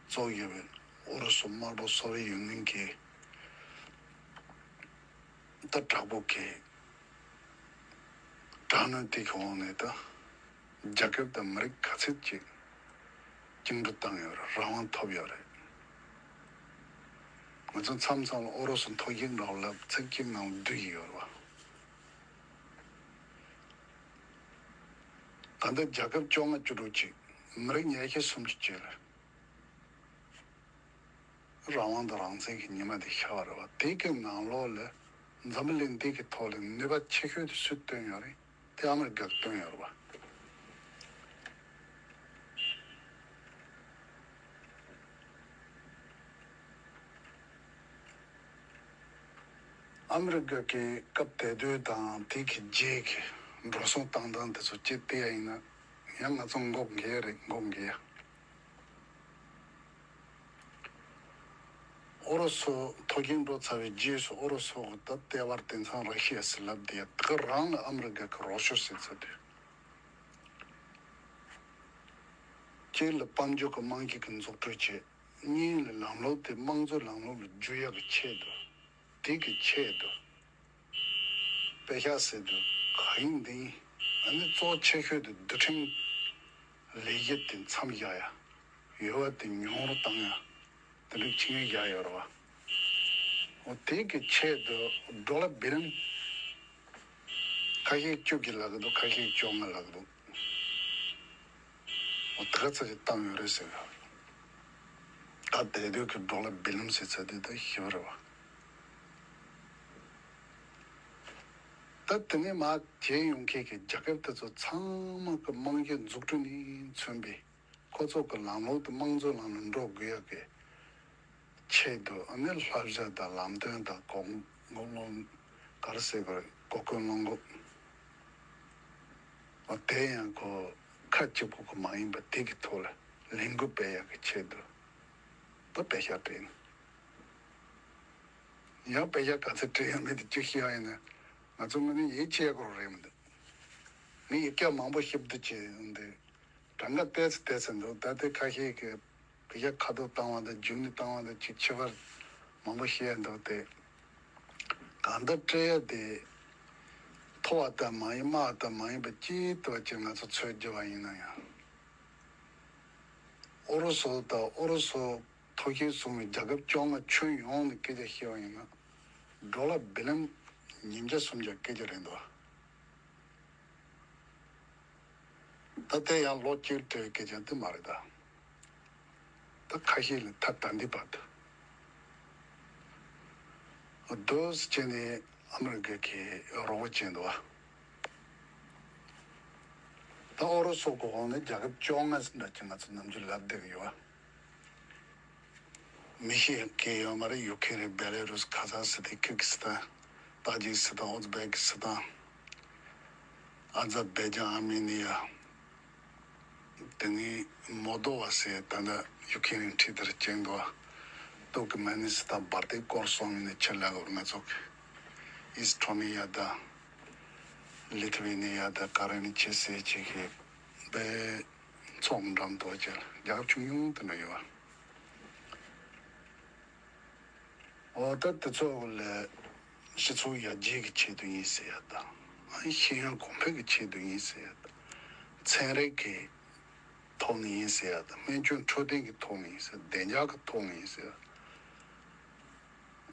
བཙུགས་ཡོད་པའི་ཨུ་རུ་སུ་དམར་པོ་སོ་བི་ཡེ་ཡུ་ནིན་གྱི་ད་དྲག་པོ་གི་དྲག་གནོན་དེ་གི་འོག་ནས་ད་རྒྱལ་ཁབ་དང་མི་རིགས་ག་ཚད་ཅིག་བཅིངས་འགྲོལ་བཏང་ཡོད་རེད། རང་དབང་ཐོབ་ཡོད་རེད། ང་ཚོ་མཚམས་མཚམས་ལ་ཨུ་རུ་སུ་མཐོ་རྒྱུགས་འདྲ་བོ་ལབ་ཚིག་གཅིག་ནང་བསྡུས་ཡོད་རེད་བ། ད་ལྟ་རྒྱལ་ཁབ་བཅོ་ལྔ་བཅུ་དྲུག་ཅིག་མི་རིགས་ཉི་ཤུ་སུམ་ཅུ་ཅིག་ལ་རང་དབང་དང་རང་བཙན་གྱི་ཉི་མ་དེ་ཤར་བ་རེད་བ། དེ་གི་ནང་ལོགས་ལ་འཛམ་བུ་གླིང་འདི་གི་ཐོག་ལ་ནུས་པ་ཆེ་ཤོས་དེ་སུས་བཏོན་ཡོད་རེད། དེ་ཨ་མི་རི་ཀས་བཏོན་ཡོད་རེད་བ། ཨ་མི་རི་ཀ་གི་སྐབས་དེ་དུས་དང་དེ་གི་རྗེས་ཀྱི་འགྲོ་སོང་བཏང་སྟངས་དེ་ཚོ་སྤྱིར་བལྟས་ཡ་ཡིན་ན་ཡང་ང་ཚོ་མགོ་འགས་རེད། མགོ་འགས་ཡ། ཨུ་རུ་སུ་མཐོ་རྒྱུགས་འགྲོ་ཚར་བའི་རྗེས་སུ་ཨུ་རུ་སུ་གི་ད་ལྟེ་བ་དེང་སང་ར་ཤི་ཡ་ཟེར་ལབ་བསྡད་ཡ་དེ་ག་རང་ལ་ཨ་མི་རི་ཀ་གི་རོགས་སྐྱོར་ཟེར་ཚར་དུས། གཅིག་ལ་དཔལ་འབྱོར་གྱི་རྨང་གཞི་གི་འཛུགས་སྐྲུན་བྱེད། གཉིས་ལ་ལམ་ལུགས་དེ་དམངས་གཙོའི་ལམ་ལུགས་ལ་བསྒྱུར་ཡག་གི་ཆེད་དུ། དེ་གི་ཆེད་དུ་དཔེ་ཤག་ཟེར་དུས་ག་ཡིན་འདི་ཡིན། ཨ་ནི་གཙོ་ཆེ་ཤོས་དེ་རྡུལ་ཕྲན་ལས་གཞི་དེ་མཚམས་བཞག་ཡ། ཡོལ་བ་དེ་ཉུང་རུ་བཏང་ཡ། དེ་འདྲའི་ཆིངས་ཡིག་བཞག་ཡོད་རེད་བ། འོ་དེ་གི་ཆེད་དུ་ཌོ་ལར་བི་ལིན་ཁ་ཤས་བཅུ་གི་ལབ་ཀྱི་འདུག་ཁ་ཤས་བཅོ་ལྔ་ལབ་ཀྱི་འདུག་འོ་དེ་ག་ཚོད་ཅིག་བཏང་ཡོད་རེད་ཟེར་གི། ད་དེ་དུས་ཀྱི་ཌོ་ལར་བི་ལིན་ཟེར་ཚད་དེ་ད་ཞེ་པོ་རེད་བ། ད་དེ་ནས་མར་བྱས་ཡོང་མཁན་གྱི་རྒྱལ་ཁབ་དེ་ཚོ་ཚང་མ་གི་རྨང་གཞི་འཛུགས་སྐྲུན་ནས་མཚོན་པའི། ཁོ་ཚོ་གི་ལམ་ལུགས་དེ་དམངས་གཙོའི་ལམ་ལ་འགྲོ་དགོས་ཡག་གི་ཆེད་དུ། ཨ་ནི་བསླབ་བྱ་དང་ལམ་སྟོན་དང་གོ་གོ་ལོང་ག་རེ་ཟེར་དགོས་རེད། གོ་སྐོན་སློང་དགོས། འོ་དེ་ཡང་ཁོ་ཁ་གཅིག་པོ་གི་མ་ཡིན་པ་དེ་གི་ཐོག་ལ་ལས་འགུལ་སྤེལ་ཡག་གི་ཆེད་དུ་ད་དཔེ་ཤག་བྲིས་ནས། ཡང་དཔེ་ཤག་ག་ཚོད་བྲིས་ཡོད་མེད་དེ་གཅིག་བཤད་ཡ་ཡིན་ན། ང་ཚོ་དངོས་གནས་ཡིད་ཆེས་དགོས་རེད་མི་འདུག་ངས་ཡིག་ཆ་མང་པོ་ཞིབ་ཏུ་བྱས་ཡོང་དུས། གྲངས་ཀ་བལྟས་ཚེ་བལྟས་ཚེ་འདུག་ད་ལྟའི་ཁ་ཤས་ཀྱིས་དཔེ་ཆ་ཁ་ཐོག་བཏང་བ་དང་རྒྱུགས་ནས་བཏང་བ་དང་ཅིག་ཁྱད་པར་མང་པོ་བཤད་འདུག་སྟེ། གང་ལྟར་སྤྲད་ཡ་དེ་མཐོ་བ་ལྟར་མ་ཡིན་དམའ་བ་ལྟར་མ་ཡིན་པ་ཅིག་ལྟ་བ་ཅིག་ང་ཚོ་ཚོད་རྒྱག་པ་ཡིན་ན་ཡང་། ཨུ་རུ་སུ་དང་ཨུ་རུ་སུ་ཐོག་ཞིག་བཟུང་བའི་རྒྱལ་ཁབ་བཅོ་ལྔ་ཁྱོན་ཡོངས་ནས་སྐད་ཆ་བཤད་པ་ཡིན་ན། ཌོ་ལར་བི་ལིན་ཉིས་བརྒྱ་སུམ་བརྒྱ་སྐད་ཆ་རེད་འདུག་ད་ལྟའི་ཡང་ལོ་གཅིག་སྤྲད་པའི་སྐད་ཆ་འདི་མ་རེད་ད། ད་ཁ་ཤས་ལ་ད་ད་འདི་བར་དུ་རྡོ་སུ་བྱས་ནས་ཨ་མི་རི་ཀ་གིས་རོགས་པ་བྱས་འདུག་བ། ད་ཨུ་རུ་སུ་གི་འོག་ནས་རྒྱལ་ཁབ་བཅོ་ལྔ་ཟིན་འདྲ་ཅིག་ང་ཚོ་ནམ་རྒྱུན་ལབ་བསྡད་ཀྱི་ཡོད་བ། མི་ཤེས་མཁན་ཡོད་མ་རེད། ཡུ་ཁེ་རེད། བེ་ལེ་རུས། ཁ་ཛ་སི་ཐན། ཁིར་གི་སི་ཐན། ཏཱ་ཇིག་སི་ཐན། ཨུ་ཛི་བེ་ཀི་སི་ཐན། ཨ་ཛར་བེ་ཇན། ཨར་མེ་ནི་ཡ། དེ་ནས་མོལ་དོ་བ་ཟེར་ད་ལྟ་ཡུ་ཁེ་རེན་འཁྲིས་དེར་བཅིངས་འདུག་ཏུར་ཀི་མེ་ནི་སི་ཐན། བར་དེ་སྐོར་སོང་ནས་ཕྱིར་ལ་ལོག་ང་ཚོ་གི་ཨི་སི་ཐྲོ་ནི་ཡ་དང་ལི་ཐུ་ཝེ་ནི་ཡ་དང་ག་རེ་ནི་ཆེ་སེ་ཆེ་གི་བའི་ཚོགས་འགྲམ་དུ་བཅར། རྒྱལ་ཁབ་ཆུང་ཆུང་དེ་འདྲ་ཡོད་བ། འོ་ད་དེ་ཚོ་ལ་སྤྱི་ཚོགས་ཡར་རྒྱས་ཀྱི་ཆེད་དུ་ཡིན་ཟེར་ཡ་དང་། ཤེས་ཡོན་གོང་འཕེལ་གྱི་ཆེད་དུ་ཡིན་ཟེར་ཡ་དང་། ཚན་རིག་གི་ཐོག་ནས་ཡིན་ཟེར་ཡ་དང་། སྨན་བཅོས་འཕྲོད་བསྟེན་གྱི་ཐོག་ནས་ཡིན་ཟེར། བདེ་འཇགས་ཀྱི་ཐོག་ནས་ཡིན་ཟེར།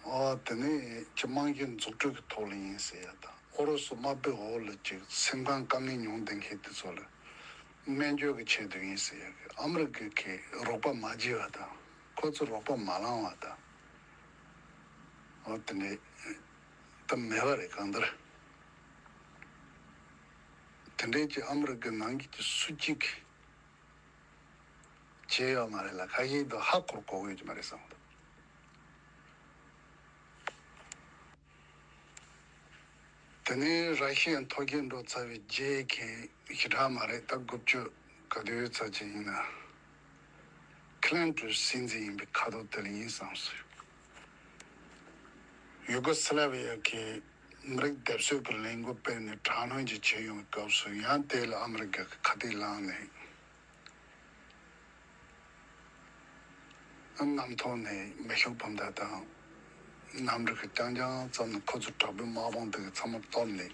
འོ་དེ་ནས་ཅི་རྨང་གཞི་འཛུགས་སྐྲུན་གྱི་ཐོག་ལ་ཡིན་ཟེར་ཡ་དང་། ཨུ་རུ་སུ་དམར་པོའི་འོག་ལ་ཅིག་སེམས་ཁམས་དཀའ་ངལ་མྱོང་བསྡད་མཁན་དེ་ཚོ་ལ་སྨན་བཅོས་ཀྱི་ཆེད་དུ་ཡིན་ཟེར་ཡ་གི་ཨ་མི་རི་ཀ་གིས་རོགས་པ་མ་བྱས་པ་དང་། ཁོ་ཚོས་རོགས་པ་མ་བླངས་པ་དང་། འོ་དེ་འདྲ་ད་མེད་པ་རེད། གང་ལྟར་དེ་འདྲའི་ཅིག་ཨ་མི་རི་ཀའི་ནང་གི་ཅིག་སུ་གཅིག་གིས་བྱས་ཡོད་མ་རེད་ལ། ཁ་ཤས་དང་ཧ་གོ་གོ་གི་ཡོད་ཀྱི་མ་རེད་བསམ་གི་འདུག་དེ་ནས་ར་ཤི་ཡ་ཐོ་རྒྱལ་འགྲོ་ཚར་བའི་རྗེས་ཀྱི་ཞེ་དྲག་མ་རེད། ད་དགུ་བཅུ་ག་དུས་ཚར་གྱི་ཡིན་ན། ཁི་ལིན་ཏོན་སྲིད་འཛིན་ཡིན་པའི་ཁ་ཐོག་དེ་ལ་ཡིན་བསམ་སོང་། ཡུ་གོ་སི་ལ་བི་ཡ་གི་མི་རིགས་སྡེབ་གསོད་ཀྱི་ལས་འགུལ་སྤེལ་ནས་དྲག་གནོན་ཅིག་བྱེད་ཡོང་བའི་སྐབས་སུ། ཡང་དེ་ལ་ཨ་མི་རི་ཀ་གི་ཁ་གཏད་བླངས་ནས། གནམ་ཐོག་ནས་མེ་ཤུགས་འཕུར་མདའ་དང་། གནམ་གྲུ་གི་རྐྱང་རྐྱང་བརྩམས་ནས་ཁོ་ཚོ་དྲག་པོའི་དམག་དཔུང་དེ་གི་ཚང་མ་གཏོར་ནས།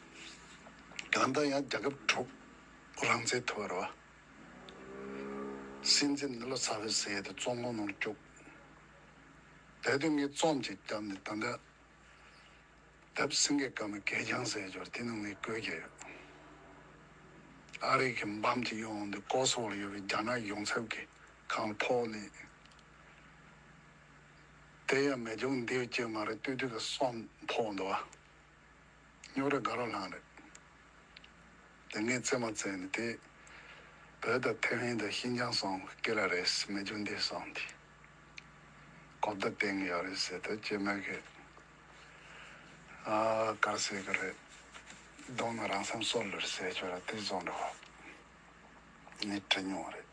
གང་ལྟར་ཡང་རྒྱལ་ཁབ་དྲུག་རང་བཙན་ཐོབ་པ་རེད་བ། སྲིད་འཛིན་ནི་ལོ་ས་ཕེ་ཟེར་ཡས་དེ་བཙོན་ཁང་ནང་བཅུག་དེ་དུས་ངས་རྩོམ་ཅིག་བརྒྱབ་ནས། ད་ལྟ་དེབ་སེང་གེ་དཀར་མོའི་གད་རྒྱངས་ཟེར་ཡས་ཅིག་ཡོད་རེད། དེ་ནང་ངས་བཀོད་རྒྱག་ཡོད། ཨ་རི་གི་འབམ་གྱི་ཡོང་དུས་ཀོ་སོ་ཝོར་ཡོད་པའི་རྒྱ་ནག་གཞུང་ཚབ་ཀྱི་ཁང་ཕོག་ནས། དེ་ཡང་མེ་སྒྱོགས་འདི་གཅིག་མ་རེད། ལྟོས་དུས་ཀྱི་སོང་ཕོག་འདུག་བ། རྙོག་དྲ་དགའ་རབ་ལངས་རེད། དེ་ངས་རྩེད་མོ་རྩེས་ནས་དེ། བོད་དང་ཐེ་ཝན་དང་ཤིན་ཅང་སོང་སྐད་ལ་རེད། མེ་སྒྱོགས་འདི་སོང་དེ། གོ་བརྡ་བསྟན་གྱི་ཡོད་རེད་ཟེར་དུས་སྐྱེ་དམན་གྱིས། ཨ། ག་རེ་ཟེར་གི་རེད། གདོང་ནས་རང་སེམས་གསོ་ལེར་ཟེར་ཆོག་ར། དེ་བཟོ་འདྲ་བ་ངས་བྲིས་མྱོང་བ་རེད།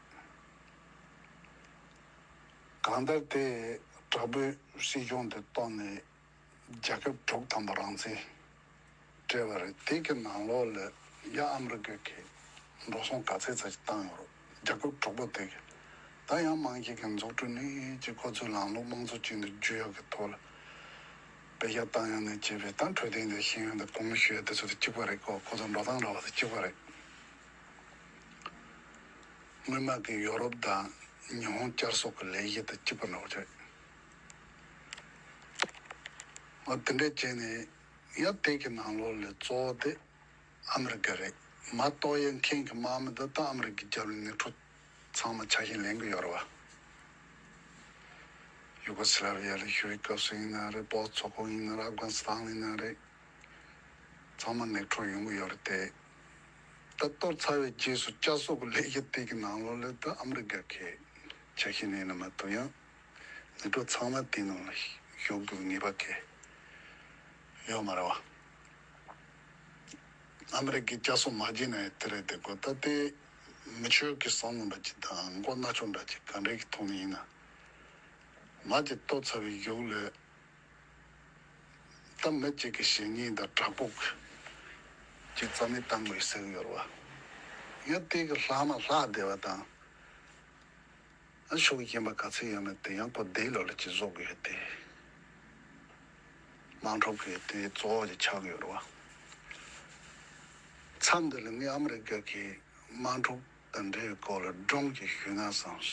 གང་ལྟར་དེ་དྲག་པོའི་སྲིད་གཞུང་དེ་གཏོར་ནས་རྒྱལ་ཁབ་དྲུག་ཐམ་པ་རང་བཙན་སྤྲད་པ་རེད། དེ་གི་ནང་ལོགས་ལ་ཡ་ཨ་མི་རི་ཀ་གིས་འགྲོ་སོང་ག་ཚད་ཙམ་ཞིག་བཏང་ཡོད་རེད། རྒྱལ་ཁབ་དྲུག་པོ་དེ་གི་ ད་ཡང་དམངས་ཁྱིམ་གྱི་འཛུགས་སྐྲུན་ནས་ཅིག་ཁོ་ཚོའི་ལམ་ལུགས་དམངས་གཙོ་ཅན་དུ་བསྒྱུར་ཡག་གི་ཐོག་ལ་དཔེ་ཆ་བཏང་ཡག་ནས་བྱས་པའི་ད་འཕྲོད་བསྟེན་དང་ཤེས་ཡོན་དང་གོང་ཞུ་ཡག་དེ་ཚོ་དང་གཅིག་པ་རེད། ཁོ་ཁོ་ཚོ་འགྲོ་སྟངས་འདྲ་བ་དང་གཅིག་པ་རེད། སྔོན་མ་གི་ཡོ་རོབ་དང་ཉི་ཧོང་བསྐྱར་གསོ་གི་ལས་གཞི་དང་གཅིག་པ་འདྲ་བོ་རེད། འོ་དེ་འདྲ་བྱས་ནས་ཡང་དེ་གི་ནང་ལོགས་ལ་གཙོ་བོ་དེ་ཨ་མི་རི་ཀ་རེད། མ་གཏོགས་ཡང་མཁན་གྱི་དམག་མི་འདི་ད་ཨ་མི་རི་ཀའི་རྒྱབ་ལ་ནེ་ཊོ་ཚང་མ་ཆ་ཤས་ལེན་གྱི་ཡོད་རེད་བ། ཡུ་གོ་སི་ལ་བི་ཡ་ལ་ཤོར་བའི་སྐབས་སུ་ཡིན་ན་རེད། བོ་སི་ཚོགས་ཁོངས་ཡིན་ན་རེད། ཨབ་གྷ་ནི་སི་ཐན་ཡིན་ན་རེད། ཚང་མ་ནེ་ཊོ་ཡོང་གི་ཡོད་རེད་དེ། ད་གཏོར་ཚར་བའི་རྗེས་སུ་བསྐྱར་གསོ་གི་ལས་གཞི་དེ་གི་ནང་ལོགས་ལ་ད་ཨ་མི་རི་ཀ་གི་ཆ་ཤས་ནས་ན་མ་གཏོགས་ཡང་ནེ་ཊོ་ཚང་མ་དེ་ནང་ལ་ཞུགས་དགོས་ངེས་པ་གི་ཡོད་མ་རེད་བ། ཨ་མི་རི་ཀའི་བསྐྱར་གསོ་མ་བྱས་ན་ཡང་དེ་རེད་དེ། ཁོ་ད་དེ་མི་ཆོས་ཀྱི་བསམ་བློ་འདྲ་ཅིག་དང་མགོ་ན་ཆུ་འདྲ་ཅིག་ག་འདྲའི་གི་ཐོག་ནས་ཡིན་ན་མ་ཅིག་གཏོར་ཚར་བའི་གཞུག་ལ། ད་མི་གཅིག་གི་གཞེས་ནིང་དང་དྲག་པོ་གཅིག་རྩ་མེད་བཏང་དགོས་ཟེར་གྱི་ཡོད་རེད་བ། ཡང་དེ་གི་ལྷག་མ་ལྷག་བསྡད་པ་དང་། ཨ་ཕྱོགས་གཞན་པ་ག་ཚོད་ཡོད་མེད་དེ་ཡང་ཁོ་དེའི་ལོགས་ལ་ཅིག་བཟོ་དགོས་ཡོད་དེ། དམག་འཁྲུག་གི་དེ་གཙོ་བོ་ཅིག་ཆགས་ཀྱི་ཡོད་རེད་བ། མཚམས་འདི་ལ་ངས་ཨ་མི་རི་ཀ་གི་དམག་འཁྲུག་དང་འབྲེལ་བའི་སྐོར་ལ་སྒྲུང་ཅིག་ཞུས་ན་བསམས་སོང་།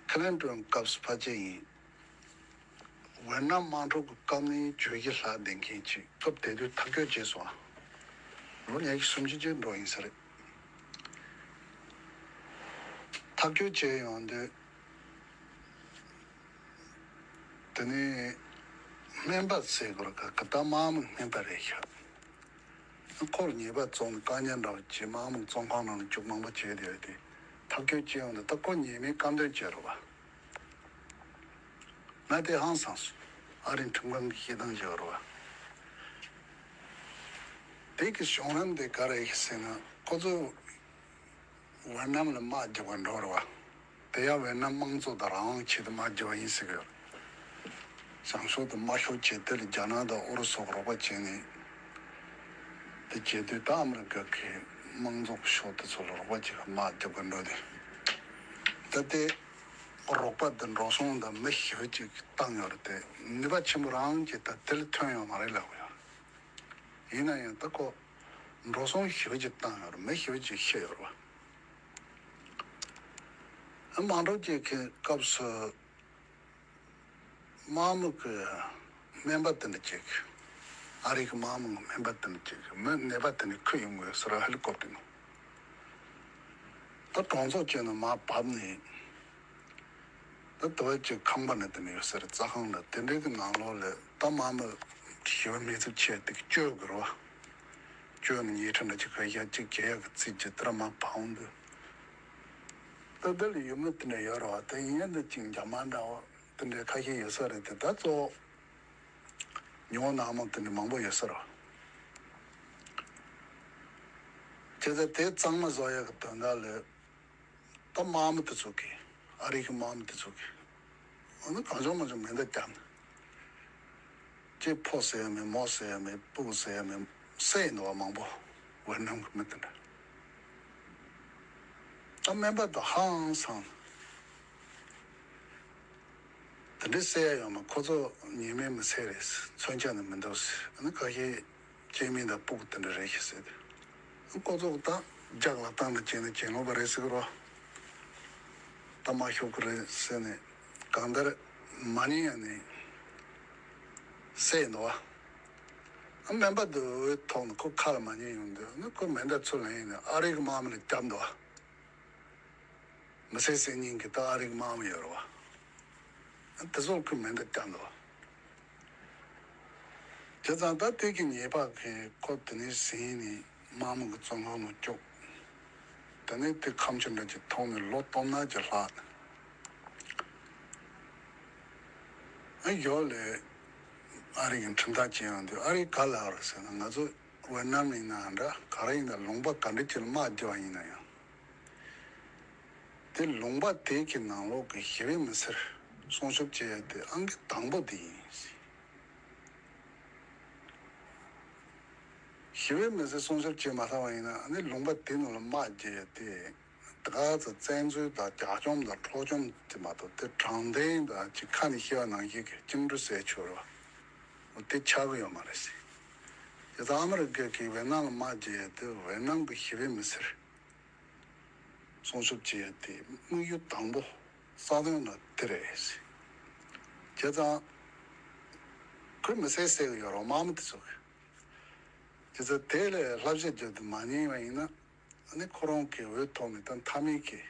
ཁི་ལིན་ཏོན་སྐབས་སུ་ཕལ་ཆེར་ཡིན། ཝེ་ནམ་དམག་འཁྲུག་གི་སྐབས་ནས་བརྗོད་གཞི་ལྷག་བསྡད་མཁན་ཅིག་སྐབས་དེ་དུས་ཐག་གཅོད་བྱས་སོང་ཨ། ལོ་ཉི་ཤུ་སུམ་ཅུ་ཅིག་འགྲོ་ཡིན་ས་རེད། ཐག་གཅོད་བྱས་ཡོང་དུས། དེ་ནས་སྨན་པ་ཟེར་དགོས་རེད་ག་གི་ད་དམག་མི་སྨན་པ་རེད་ཤག་ཁོར་ཉེས་པ་བཙུགས་ནས་བཀག་ཉར་འདྲ་བ་བྱས། དམག་མི་བཙོན་ཁང་ནང་ལ་བཅུག་མང་པོ་བྱས་བསྡད་དེ། ཐག་གཅོད་བྱས་ཡོང་དུས་ད་ཁོ་ཉེས་མེད་བཀག་འདོན་བྱས་རེད་བ། ང་དེ་ཧང་སངས་སོང་། ཨ་རིའི་ཁྲིམས་ཁང་གི་བཤད་སྟངས་བྱས་པ་རེད་བ། དེ་གི་བྱུང་རིམ་དེ་ག་རེ་ཡིན་ཟེར་ན་ཁོ་ཚོ། ཝེ་ནམ་ལ་དམག་རྒྱག་པར་འགྲོ་རེད་བ། དེ་ཡང་ཝེ་ནམ་དམངས་གཙོ་དང་རང་དབང་ཆེད་དུ་དམག་རྒྱག་པ་ཡིན་ཟེར་གི་ཡོད་རེད། བྱང་ཕྱོགས་དུ་དམག་ཤོག་བྱས་དེ་ལ་རྒྱ་ནག་དང་ཨུ་རུ་སུ་གིས་རོགས་པ་བྱས་ནས། དེ་བྱེད་དུས་ད་ཨ་མི་རི་ཀ་གི་དམངས་གཙོ་གི་ཕྱོགས་དེ་ཚོ་ལ་རོགས་པ་བྱེད་གི་དམག་རྒྱག་པར་འགྲོ་དུས། ད་དེ་རོགས་པ་དེ་འགྲོ་སོང་དང་མི་ཞེ་པོ་ཅིག་བཏང་ཡོད་རེད་དེ། ནུས་པ་ཆེན་པོ་རང་གིས་ད་དེ་ལ་ཐོན་ཡོད་མ་རེད་ལབ་གི་ཡོད་རེད། ཡིན་ན་ཡང་ད་ཁོ་འགྲོ་སོང་ཞེ་པོ་ཅིག་བཏང་ཡོད་རེད། མི་ཞེ་པོ་ཅིག་ཤི་ཡོད་རེད་བ། དམག་འཁྲུག་ཅིག་གི་སྐབས་སུ་དམག་མི་གི་སྨན་པ་དེ་འདྲ་ཅིག་ཨ་རི་གི་དམག་མི་གི་སྨན་པ་དེ་འདྲ་ཅིག་མི་ནད་པ་དེ་འདྲ་ཁུར་ཡོང་དགོས་ཟེར་ཧེ་ལི་ཀོབ་ཊར་ནང་། ད་གྲོང་ཚོ་བཅས་ནས་མར་བབས་ནས། ད་དེ་བ་ཅིག་ཁང་པ་ནི་དེ་ནས་ཡོད་ས་རེད། རྩྭ་ཁང་ལ་དེ་འདྲའི་གི་ནང་ལོགས་ལ་ད་དམག་མི་ཞེ་པོ་མེ་མཚམས་ཆད་དེ་གི་བཅོས་དགོས་རེད་བ། བཅོས་ནས་ཉལ་ཁྲི་འདྲ་ཅིག་ག་ཡ་གཅིག་གྱེས་ཡག་གི་རྩིས་ཀྱི་དེ་ར་མར་བབས་འོང་དུས། ད་དེ་ལ་ཡུལ་མི་དེ་འདྲ་ཡོད་རེད་བ། དེ་ཡིན་དུས་ཅིག་འཇབ་མ་འདྲ་བ་དེ་འདྲ་ཁ་ཤས་ཡོད་ས་རེད་དེ། ད་གཙོ་བོ་ཉོ་ནག་མོ་དེ་འདྲ་མང་པོ་ཡོད་ས་རེད་བ། བྱས་ཙང་དེ་གཙང་མ་བཟོ་ཡག་གི་དོན་དག་ལ། ད་དམག་མི་དེ་ཚོ་གིས། ཨ་རི་གི་དམག་མི་དེ་ཚོ་གིས། འོ་ན་གང་བྱུང་མང་བྱུང་མེ་མདའ་བརྒྱབ་ནས། ཅིག་ཕོ་བསད་ཡ་མེད། མོ་བསད་ཡ་མེད། སྤུ་གུ་བསད་ཡ་མེད། བསད་ཡི་འདུག་བ་མང་པོ། ཝེ་ནམ་གི་མི་དེ་འདྲ། ད་སྨན་པ་དེ་ཧང་སངས། དེ་འདྲའི་བསད་ཡ་ཡོད་མ། ཁོ་ཚོ་ཉེས་མེད་མི་ཚད་རེད། མཚོན་ཆ་ནི་མི་འདུག་ཟེར། ཨ་ནི་ཁ་ཤས་སྐྱེས་དམན་དང་སྤུ་གུ་དེ་འདྲ་རེད་ཤག་ཟེར་ཏེ། ཁོ་ཚོ་ད་རྒྱག་ལ་བཏང་ནས་བྱས་ན་གྱེན་ལོག་པ་རེད་ཟེར་གི་རོ། ད་དམག་ཤོར་གི་རེད་ཟེར་ནས་གང་ལྟར་མ་ཉན་ཡ་ནས་བསད་འདུག་བ། སྨན་པ་དེ་འོས་ཐོག་ནས་ཁོ་ཁ་ལ་མ་ཉན་ཡོང་དུས་ནི་ཁོ་མེ་མདའ་ཚུར་ལེན་ཡིན་ནས་ཨ་རི་གི་དམག་མི་ལ་བརྒྱབ་འདུག་བ། མི་ཚེ་སྲིད་ཉིན་གྱི་ད་ཨ་རིག་དམག་མི་ཡོད་རེད་བ། དེ་ཚོར་ཁོས་མེ་མདའ་བརྒྱབ་འདུག་བ། བྱས་ཙང་ད་དེ་གི་ཉེས་པ་གིས་ཁོ་དེ་ནས་ཟིན་ནས་དམག་མི་གི་བཙོན་ཁང་ནང་བཅུག་དེ་ནས་དེ་ཁ་མཆུ་འདྲ་ཅིག་ཐོགས་ནས་ལོ་སྟོང་ནང་ཅིག་ལྷག་ཨ་ཡོད་ལས་ཨ་རི་གི་ཁྲིམས་ཐག་བཅད་ཡོང་དུས་ཨ་རི་ག་ལབ་རེད་ཟེར་ན། ང་ཚོ་ཝེ་ནམ་ཡིན་ནའང་འདྲ། ག་རེ་ཡིན་ན་ལུང་པ་ག་འདྲ་ཅིག་ལ་དམག་རྒྱག་པ་ཡིན་ན་ཡང་། དེ་ལུང་པ་དེ་གི་ནང་ལོགས་ཀྱི་ཞི་བའི་མི་སེར་སྲུང་སྐྱོབ་བྱེད་ཡ་དེ་ཨང་ཀི་དང་པོ་དེ་ཡིན། ཞི་བའི་མི་སེར་སྲུང་སྐྱོབ་བྱེད་མ་ཐུབ་པ་ཡིན་ན་ཨ་ནི་ལུང་པ་དེ་ནང་ལ་དམག་རྒྱག་ཡ་དེ་ ད་ག་ཚོད་བཙན་འཛུལ་དང་རྒྱ་བཅོམ་དང་འཕྲོག་བཅོམ་དེ་མ་གཏོགས་དེ་དྲང་བདེན་དང་ཅིག་ཁ་ནས་བཤད་པ་ནང་བཞིན་གྱི་བཅིངས་འགྲོལ་ཟེར་ཆོག་རེད་བ། དེ་ཆགས་ཀྱི་ཡོད་མ་རེད་ཟེར། དེ་ཚོ་ཨ་མི་རི་ཀ་གིས་ཝེ་ནམ་ལ་དམག་རྒྱག་ཡས་དེ་ཝེ་ནམ་གྱི་ཞི་བའི་མི་སེར་སྲུང་སྐྱོབ་བྱེད་ཡས་དེ་དམིགས་ཡུལ་དང་པོ་རྩ་དོན་ལ་དེ་རེད་ཟེར། བྱས་ཙང་ཁོས་མི་སེར་བསད་ཀྱི་ཡོད་རེད་བ། དམག་མི་དེ་ཚོ་གིས། དེ་ཚོ་དེ་ལས་བསླབ་བྱ་རྒྱབ་ཏུ་མ་ཉན་པ་ཡིན་ན། ཨ་ནི་ཁོ་རང་གི་འོས་ཐོག་ནས་ད་མཐའ་མའི་གི་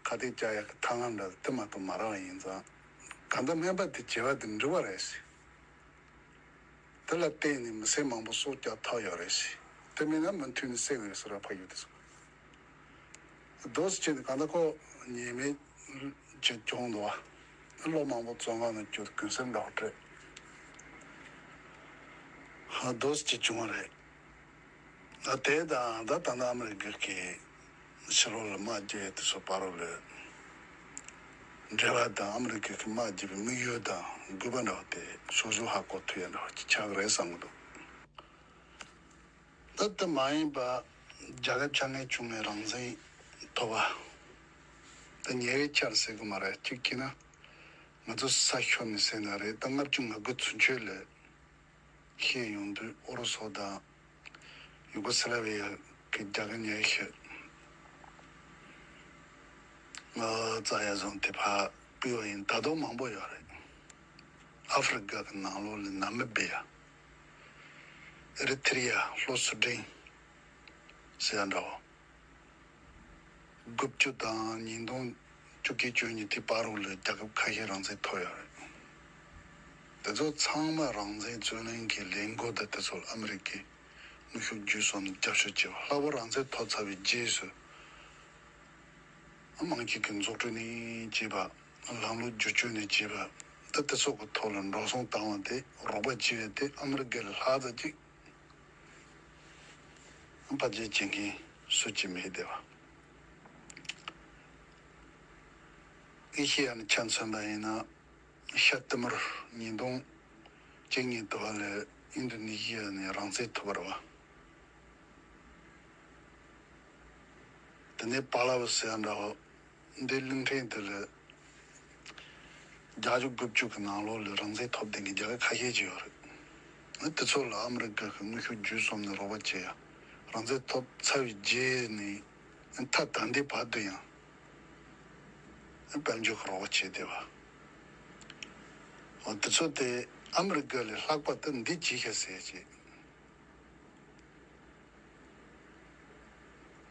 ཁ་གཏད་བཅག་ཡག་གི་ཐབས་ལམ་འདྲ་དེ་མ་གཏོགས་མ་རག་པ་ཡིན་ཙང་། གང་ལྟར་སྨན་པ་དེ་བྱས་པ་དེ་འགྲིག་པ་རེད་ཟེར། དེ་ལ་བརྟེན་ནས་མི་སེར་མང་པོ་སྲོག་སྐྱབས་ཐབས་ཡོད་རེད་ཟེར། དེ་མིན་ན་མུ་མཐུད་ནས་བསད་དགོས་ཟེར་བ་ཕ་ཡུལ་དེ་ཚོ། རྡོ་སི་ཆེ་ནི་གང་ལྟར་ཁོ་ཉེས་མེད་ཅིག་བྱུང་འདུག་བ། ལོ་མང་པོ་བཙོན་ཁང་ནང་བཅུག་གུན་གསབ་འདྲ་བོ་སྤྲད། ཧ། རྡོ་སི་ཆེ་བྱུང་བ་རེད། ད་དེ་དང་ད་ད་ལྟ་ཨ་མི་རི་ཀ་གི་ཕྱི་ལོགས་ལ་དམག་རྒྱག་ཡས་དེ་ཚོ་བར་ལ་འབྲེལ་བ་དང་ཨ་མི་རི་ཀ་གི་དམག་རྒྱག་པའི་དམིགས་ཡུལ་དང་དགོས་པ་འདྲ་བོ་དེ་སོ་སོ་ཧ་གོ་ཐུབ་ཡ་འདྲ་བོ་ཅིག་ཆགས་ཀྱི་རེད་བསམ་གྱི་འདུག་ད་དེ་མ་ཡིན་པ་རྒྱལ་ཁབ་ཆ་ངེས་ཆུང་ངེས་རང་བཙན་ཐོབ་པ། ད་ཉེ་བའི་ཆར་ཟེར་གི་མ་རེད། གཅིག་བྱས་ན་ང་ཚོ་ས་ཤོར་ནས་ཟེར་ན་རེད། ད་ལྔ་བཅུ་ང་དགུ་ཚུན་ཆོད་ལ་བཤད་ཡོང་དུས་ཨོ་རོ་སོ་དང་ཡུ་གོ་སི་ལ་བི་ཡ་གི་རྒྱལ་ཁབ་ཉེ་ཤོས་ང་ཙ་ཡ་བཟུང་དེ་ཕར་ཕུད་པ་ཡིན། ད་དུང་མང་པོ་ཡོད་རེད། ཨ་ཧྥེ་རི་ཀ་གི་ནང་ལོགས་ལ་ནཱ་མི་བི་ཡ། ཨེ་རི་ཐི་རི་ཡ། ལྷོ་སུ་ཌན་ཟེར་ཡ་འདྲ་བོ། དགུ་བཅུ་དང་ཉིས་སྟོང་བཅུ་གཅིག་བཅུ་གཉིས་དེ་བར་དུ་ལ་རྒྱལ་ཁབ་ཁ་ཤས་རང་བཙན་ཐོབ་ཡོད་རེད། དེ་ཚོ་ཚང་མ་རང་བཙན་རྩོད་ལེན་གྱི་ལས་འགུལ་དང་དེ་ཚོ་ལ་ཨ་མི་རི་ཀས་དངོས་ཤུགས་བརྒྱུད་གསུམ་ནས་རྒྱབ་སྐྱོར་བྱས་པ། ལྷག་པར་རང་བཙན་ཐོབ་ཚར་བའི་རྗེས་སུ་དམངས་ཁྲོད་ཀྱི་འཛུགས་སྐྲུན་ནས་བྱས་པ། ལམ་ལུགས་བསྒྱུར་བཅོས་ནས་བྱས་པ། ད་དེ་ཚོ་གི་ཐོག་ལ་འགྲོ་སོང་བཏང་བ་དེ་རོགས་པ་བྱས་པ་དེ་ཨ་མི་རི་ཀ་ལས་ལྷག་ཙམ་ཅིག་ཕར་རྒྱག་བྱེད་མཁན་སུ་གཅིག་མེད་བསྡད་པ། ཨེ་ཤེ་ཡ་ནས་ཆ་མཚོན་པ་ཡིན་ན། ཤར་ཏི་མོར་ཉིས་སྟོང་བཅུ་གཉིས་དུ་བ་ལས་ཨིན་ཌོ་ནེ་ཤི་ཡ་ནས་རང་བཙན་ཐོབ་པ་རེད་བ། དེ་ནས་པ་ལ་བུ་ཟེར་ཡ་འདྲ་བོ། འདི་གླིང་ཕྲན་དེ་ལ་བརྒྱད་ཅུ་དགུ་བཅུ་གི་ནང་ལོགས་ལ་རང་བཙན་ཐོབ་བསྡད་མཁན་རྒྱལ་ཁབ་ཁ་ཤས་ཅིག་ཡོད་རེད། ཨ་དེ་ཚོ་ལ་ཨ་མི་རི་ཀ་གི་དངོས་ཤུགས་བརྒྱུད་གསུམ་ནས་རོགས་པ་བྱས་ཡ། རང་བཙན་ཐོབ་ཚར་བའི་རྗེས་ནས་ད་ད་ལྟའི་བར་དུ་ཡང་དཔལ་འབྱོར་གྱི་རོགས་པ་བྱས་བསྡད་པ། འོ་དེ་ཚོ་དེ་ཨ་མི་རི་ཀ་ལས་ལྷག་པ་ད་འདི་བྱེད་ཤག་ཟེར་བྱས།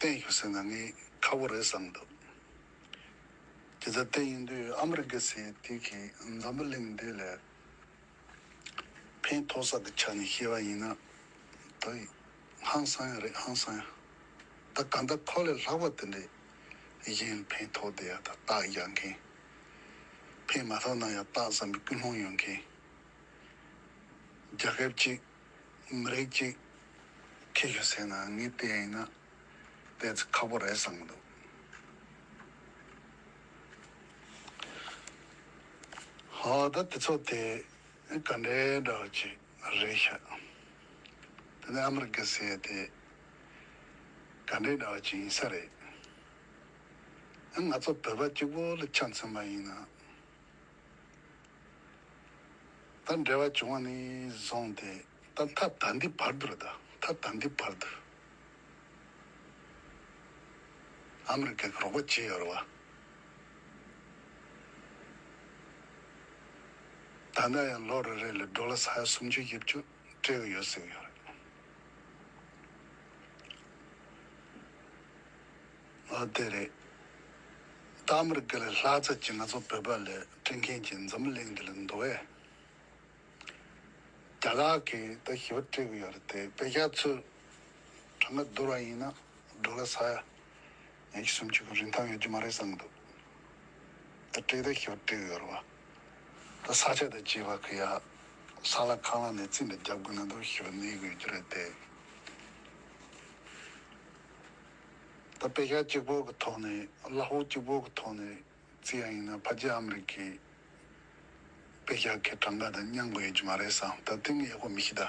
བསྟན་ཤོག་ཟེར་ན་ངས་ཁག་པོ་རེད་བསམ་འདུག་དེ་ལྟར་བསྟན་ཡིན་དུས་ཨ་མི་རི་ཀ་ཟེར་དེ་གིས་འཛམ་བུ་གླིང་འདི་ལ་ཕན་ཐོགས་ས་གི་ཆ་ནས་བཤད་པ་ཡིན་ན། ད་ཧང་སང་ཡ་རེད། ཧང་སང་ཡ། ད་གང་ལྟར་ཁོ་ལས་ལྷག་པ་དེ་འདྲས་གཞན་ལ་ཕན་ཐོགས་བསྡད་ཡ་དང་རྟགས་རྒྱག་མཁན། ཕན་མ་ཐོགས་ན་ཡང་རྟགས་བསམ་པའི་ཀུན་སློང་ཡོད་མཁན། རྒྱལ་ཁབ་ཅིག་མི་རིགས་གཅིག་ཁེ་ཤོ་ཟེར་ན་ངས་བལྟས་ཡིན་ན་ཏོག་ཙམ་ཁག་པོ་རེད་བསམ་གྱི་འདུག་ཧོ། ད་དེ་ཚོ་དེ་ག་འདྲའི་འདྲ་བ་ཅིག་རེད་ཤག་དེ་ནས་ཨ་མི་རི་ཀ་ཟེར་དེ་ག་འདྲའི་འདྲ་བ་ཅིག་ཡིན་ས་རེད། ང་ཚོ་བོད་པ་གཅིག་པོ་ལ་ཆ་མཚོན་པ་ཡིན་ན། ད་འབྲེལ་བ་བྱུང་བ་ནས་བཟུང་སྟེ་ད་ད་ལྟའི་བར་དུ་རེད། ད་ད་ལྟའི་བར་དུ་ཨ་མི་རི་ཀས་རོགས་པ་བྱས་ཡོད་རེད་བ། ད་ལྟ་ཡང་ལོ་རེ་རེ་ལ་ཌོ་ལར་ས་ཡ་སུམ་ཅུ་བཞི་བཅུ་སྤྲད་གི་ཡོད་ཟེར་གི་ཡོད་རེད། ཨ་དེ་རེད། ད་ཨ་མི་རི་ཀ་ལས་ལྷག་ཙམ་ཅིག་ང་ཚོ་བོད་པ་ལ་སྤྲད་མཁན་ཅིག་འཛམ་བུ་གླིང་འདི་ལ་འདུག་གས། རྒྱ་གར་གྱིས་ད་ཞི་བ་སྤྲད་གི་ཡོད་རེད་དེ། དཔེ་ཆ་ཚོས་གྲངས་ཀ་བསྡུར་བ་ཡིན་ན་ཌོ་ལར་ས་ཡ་ཉི་ཤུ་སུམ་ཅུ་གི་རིན་ཐང་ཡོད་རྒྱུ་མ་རེད་བསམ་གི་འདུག་ད་སྤྲད་ད་ཞི་བ་སྤྲད་གི་ཡོད་རེད་བ། ད་ས་ཆ་དང་བཅས་པ་གི་ཡ་ས་ལ་ཁང་གླ་ནས་རྩིས་འདྲ་རྒྱབ་དགོས་ན་འདུག་ཞི་བ་གནས་དགོས་རྒྱུ་རེད་དེ། ད་དཔེ་ཆ་གཅིག་པོ་གི་ཐོག་ནས་གླ་ཕོགས་གཅིག་པོ་གི་ཐོག་ནས་རྩིས་ཡ་ཡིན་ན་ཕལ་ཆེར་ཨ་མི་རི་ཀའི་དཔེ་ཆ་གི་གྲངས་ཀ་དང་མཉམ་དགོས་ཡོད་ཀྱི་མ་རེད་བསམ། ད་དེ་ངས་ཡག་པོ་མི་ཤེས་ད།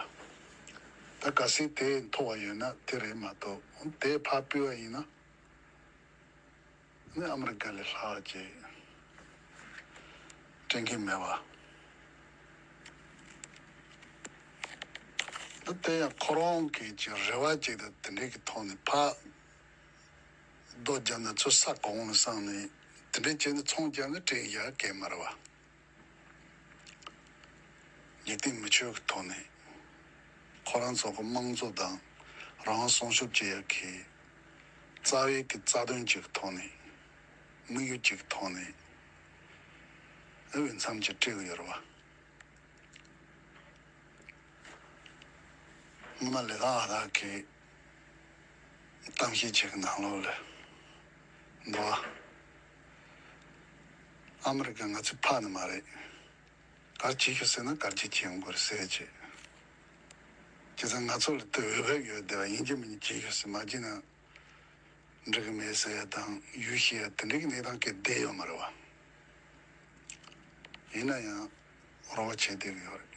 ད་གལ་སྲིད་དེ་མཐོ་བ་ཡོད་ན་དེ་རེད་མ་གཏོགས་དེ་ཕར་སྤེལ་བ་ཡིན་ན་ ནི་ཨ་མི་རི་ཀ་ལས་ལྷག་ཅིག་སྤྲད་མཁན་མེད་པ། ད་དེ་ཡང་ཁོ་རང་གི་ཅིག་རེ་བ་ཅིག་དང་དེ་འདྲའི་གི་ཐོག་ནས་ཕར་རྡོ་བརྒྱབ་ན་ཚུར་ས་གོང་ལ་བསྲངས་ནས་དེ་འདྲའི་བྱས་ནས་ཚོང་བརྒྱབ་ན་སྤྲད་ཡག་གལ་མ་རེད་བ། འཇིག་རྟེན་མི་ཆོས་ཀྱི་ཐོག་ནས་ཁོ་རང་ཚོ་གི་དམངས་གཙོ་དང་རང་དབང་སྲུང་སྐྱོབ་བྱེད་ཡག་གི་རྩ་བའི་གི་རྩ་དོན་གཅིག་གི་ཐོག་ནས་དམིགས་ཡུལ་གཅིག་གི་ཐོག་ནས་འོས་འཚམ་གྱི་སྤྲད་གི་ཡོད་རེད་བ། སྔོན་མ་ལི་ཐང་ཨ་ཐར་གྱི་གཏམ་བཤད་ཅིག་གི་ནང་ལོགས་ལ་འདུག་བ། ཨ་མི་རི་ཀ་ང་ཚོའི་ཕ་ནི་མ་རེད། ག་རེ་བྱེད་ཤོག་ཟེར་ན་ག་རེ་བྱེད་བྱེད་ཡོང་དགོས་རེད་ཟེར་བྱས། བྱས་ཙང་ང་ཚོ་ལ་དེ་འོས་འབབ་ཡོད་བསྡད་པ་ཡིན་གཅིག་མིན་གཅིག་བྱེད་ཤོག་ཟེར་མ་བྱས་ན་འགྲིག་གི་མེད་ཟེར་ཡ་དང་ཡུལ་ཤི་ཡ་དེ་འདྲའི་གི་གནས་སྟངས་སྐད་བསྡད་ཡོད་མ་རེད་བ། ཡིན་ན་ཡང་རོགས་པ་བྱེད་བསྡད་ཀྱི་ཡོད་རེད།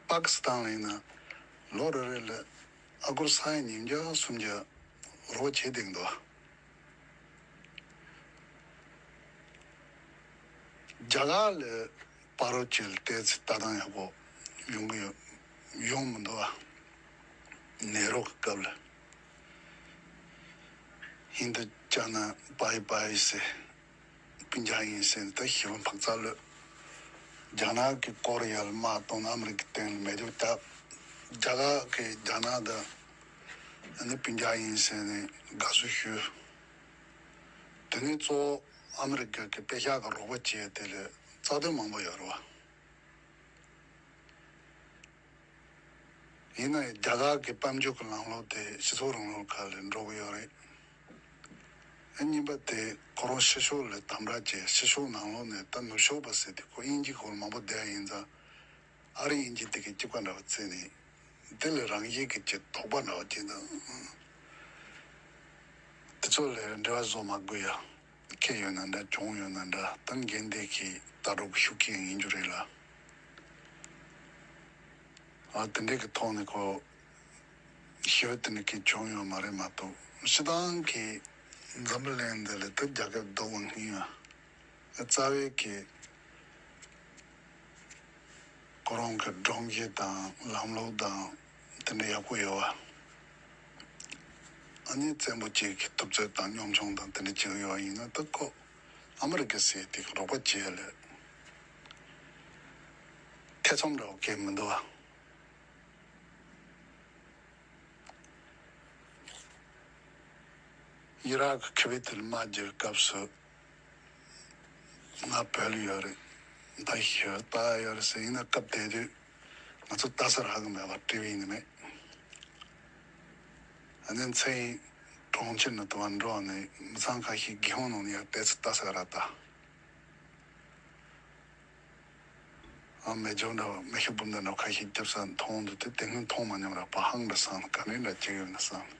པ་ཀི་སི་ཐན་ལ་ཡིན་ན་ལོ་རེ་རེ་ལ་ཨ་སྒོར་ས་ཡ་ཉིས་བརྒྱ་སུམ་བརྒྱ་རོགས་པ་བྱེད་བསྡད་ཀྱི་འདུག་རྒྱ་གར་ལ་བར་རོ་ཅིག་ལ་བལྟས་ཚེ་ལྟ་སྟངས་ཡག་པོ་ཡོང་གི་ཡོད། ཡོང་མི་འདུག་བ། ནེ་རུ་གི་སྐབས་ལ་ཧིན་དུ་ཅ་ན་པ་ཡི་པ་ཡི་ཟེར། སྤུན་ཀྱག་ཡིན་ཟེར་ནས་ད་ཞི་བ་འཕག་འཚག་ལོས། རྒྱ་ནག་གིས་ཀོ་རི་ཡ་ལ་དམག་གཏོང་ན་ཨ་མི་རི་ཀའི་སྟེང་ལ་མེ་མདའ་བཏབ། རྒྱ་གར་གིས་རྒྱ་ནག་དང་ཨ་ནི་སྤུན་ཀྱག་ཡིན་ཟེར་ནས་དགའ་བསུ་ཞུས། དེ་ནས་གཙོ་བོ་ཨ་མི་རི་ཀ་གི་པེ་ཤག་གི་རོགས་པ་བྱས་དེ་ལས་རྩ་དོན་མང་པོ་ཡོད་རེད་བ། ཡིན་ན་ཡང་རྒྱ་གར་གྱི་དཔལ་འབྱོར་གྱི་ལམ་ལུགས་དེ་སྤྱི་ཚོགས་རིང་ལུགས་ཁག་ལ་འགྲོ་གི་ཡོད་རེད། ཨ་གཉིས་པ་དེ་ཁོ་རང་ཕྱི་ཕྱོགས་ལ་དམ་དྲག་བྱས་ཕྱི་ཕྱོགས་ནང་ལོགས་ནས་ད་ནུབ་ཕྱོགས་པ་ཟེར་དེ་ཁོ་དབྱིན་ཇི་ཁོ་རང་མང་པོ་བསྡད་ཡིན་ཙང་ཨ་རི་དབྱིན་ཇི་དེ་གའི་སྐྱིད་པ་འདྲ་བ་བརྩིས་ནས་དེ་ལས་རང་བཞིན་གྱི་ཅིག་དོགས་པ་འདྲ་བ་ཅིག་དང་། དེ་ཚོ་ལ་འབྲེལ་བ་བཟོ་མ་དགོས་ཡ། ཁེ་ཡོད་ན་འདྲ་གྱོང་ཡོད་ན་འདྲ་ད་འགན་འདས་ཀྱི་ལྟ་གྲུབ་ཤུགས་རྐྱེན་ཡིན་རྒྱུ་རེད་ལ། ཨ་དེ་འདྲས་ཀྱི་ཐོག་ནས་ཁོ་ཞི་བ་དེ་འདྲ་གི་བྱུང་ཡོད་མ་རེད་མ་གཏོགས་སྤྱི་བཏང་གི་འཛམ་བུ་གླིང་འདི་ལ་ད་རྒྱལ་ཁབ་རྡོག་པ་གཉིས་ཡོད། རྩ་བའི་གི་ཁོ་རང་གི་སྒྲོམ་གཞི་དང་ལམ་ལུགས་དང་དེ་འདྲ་ཡག་པོ་ཡོད་བ། ཨ་ནི་བཙན་པོ་གཅིག་གི་ཐུབ་ཚོད་དང་གཉོམ་ཆུང་དང་དེ་འདྲ་བྱེད་ཀྱི་ཡོད་བ་ཡིན་ན་ད་ཁོ་ཨ་མི་རི་ཀ་ཟེར་དེ་རོགས་པ་བྱེད་ལ་ཐེ་ཚོམ་འདྲ་བོ་གང་མི་འདུག་བ། ཨི་རག་གི་ཁེ་པི་ཏལ་དམག་རྒྱག་སྐབས་སུ་ང་བོད་ལ་ཡོད་རེད། ད་ཞོ་ལྟ་ཡོད་རེད་ཟེར་ཡིན་ན་སྐབས་དེ་དུས་ང་ཚོ་ལྟ་ས་རག་གི་མེད་པ་ཊི་ཝི་ནི་མེད། ཨ་ནི་མཚན་གྲོང་ཁྱེར་ནས་དུ་བ་འགྲོ་ནས་མི་ཚང་ཁ་ཤས་སྒེའུ་ཁུང་ནང་ནས་ཡར་བལྟས་ཚེ་ལྟ་ས་རག་ད། ཨ་མེ་ཇོ་འདྲ་བ་མེ་ཤུགས་འབུམ་ལྡན་འདྲ་བ་ཁ་ཤས་རྒྱབ་ས་མཐོང་འདུག་དེ་དེ་སྔོན་མཐོང་མ་མྱོང་ར་བ་ཧང་འདྲ་སང་ག་ནས་འདྲ་བྱེད་ཡོད་ན་སང་།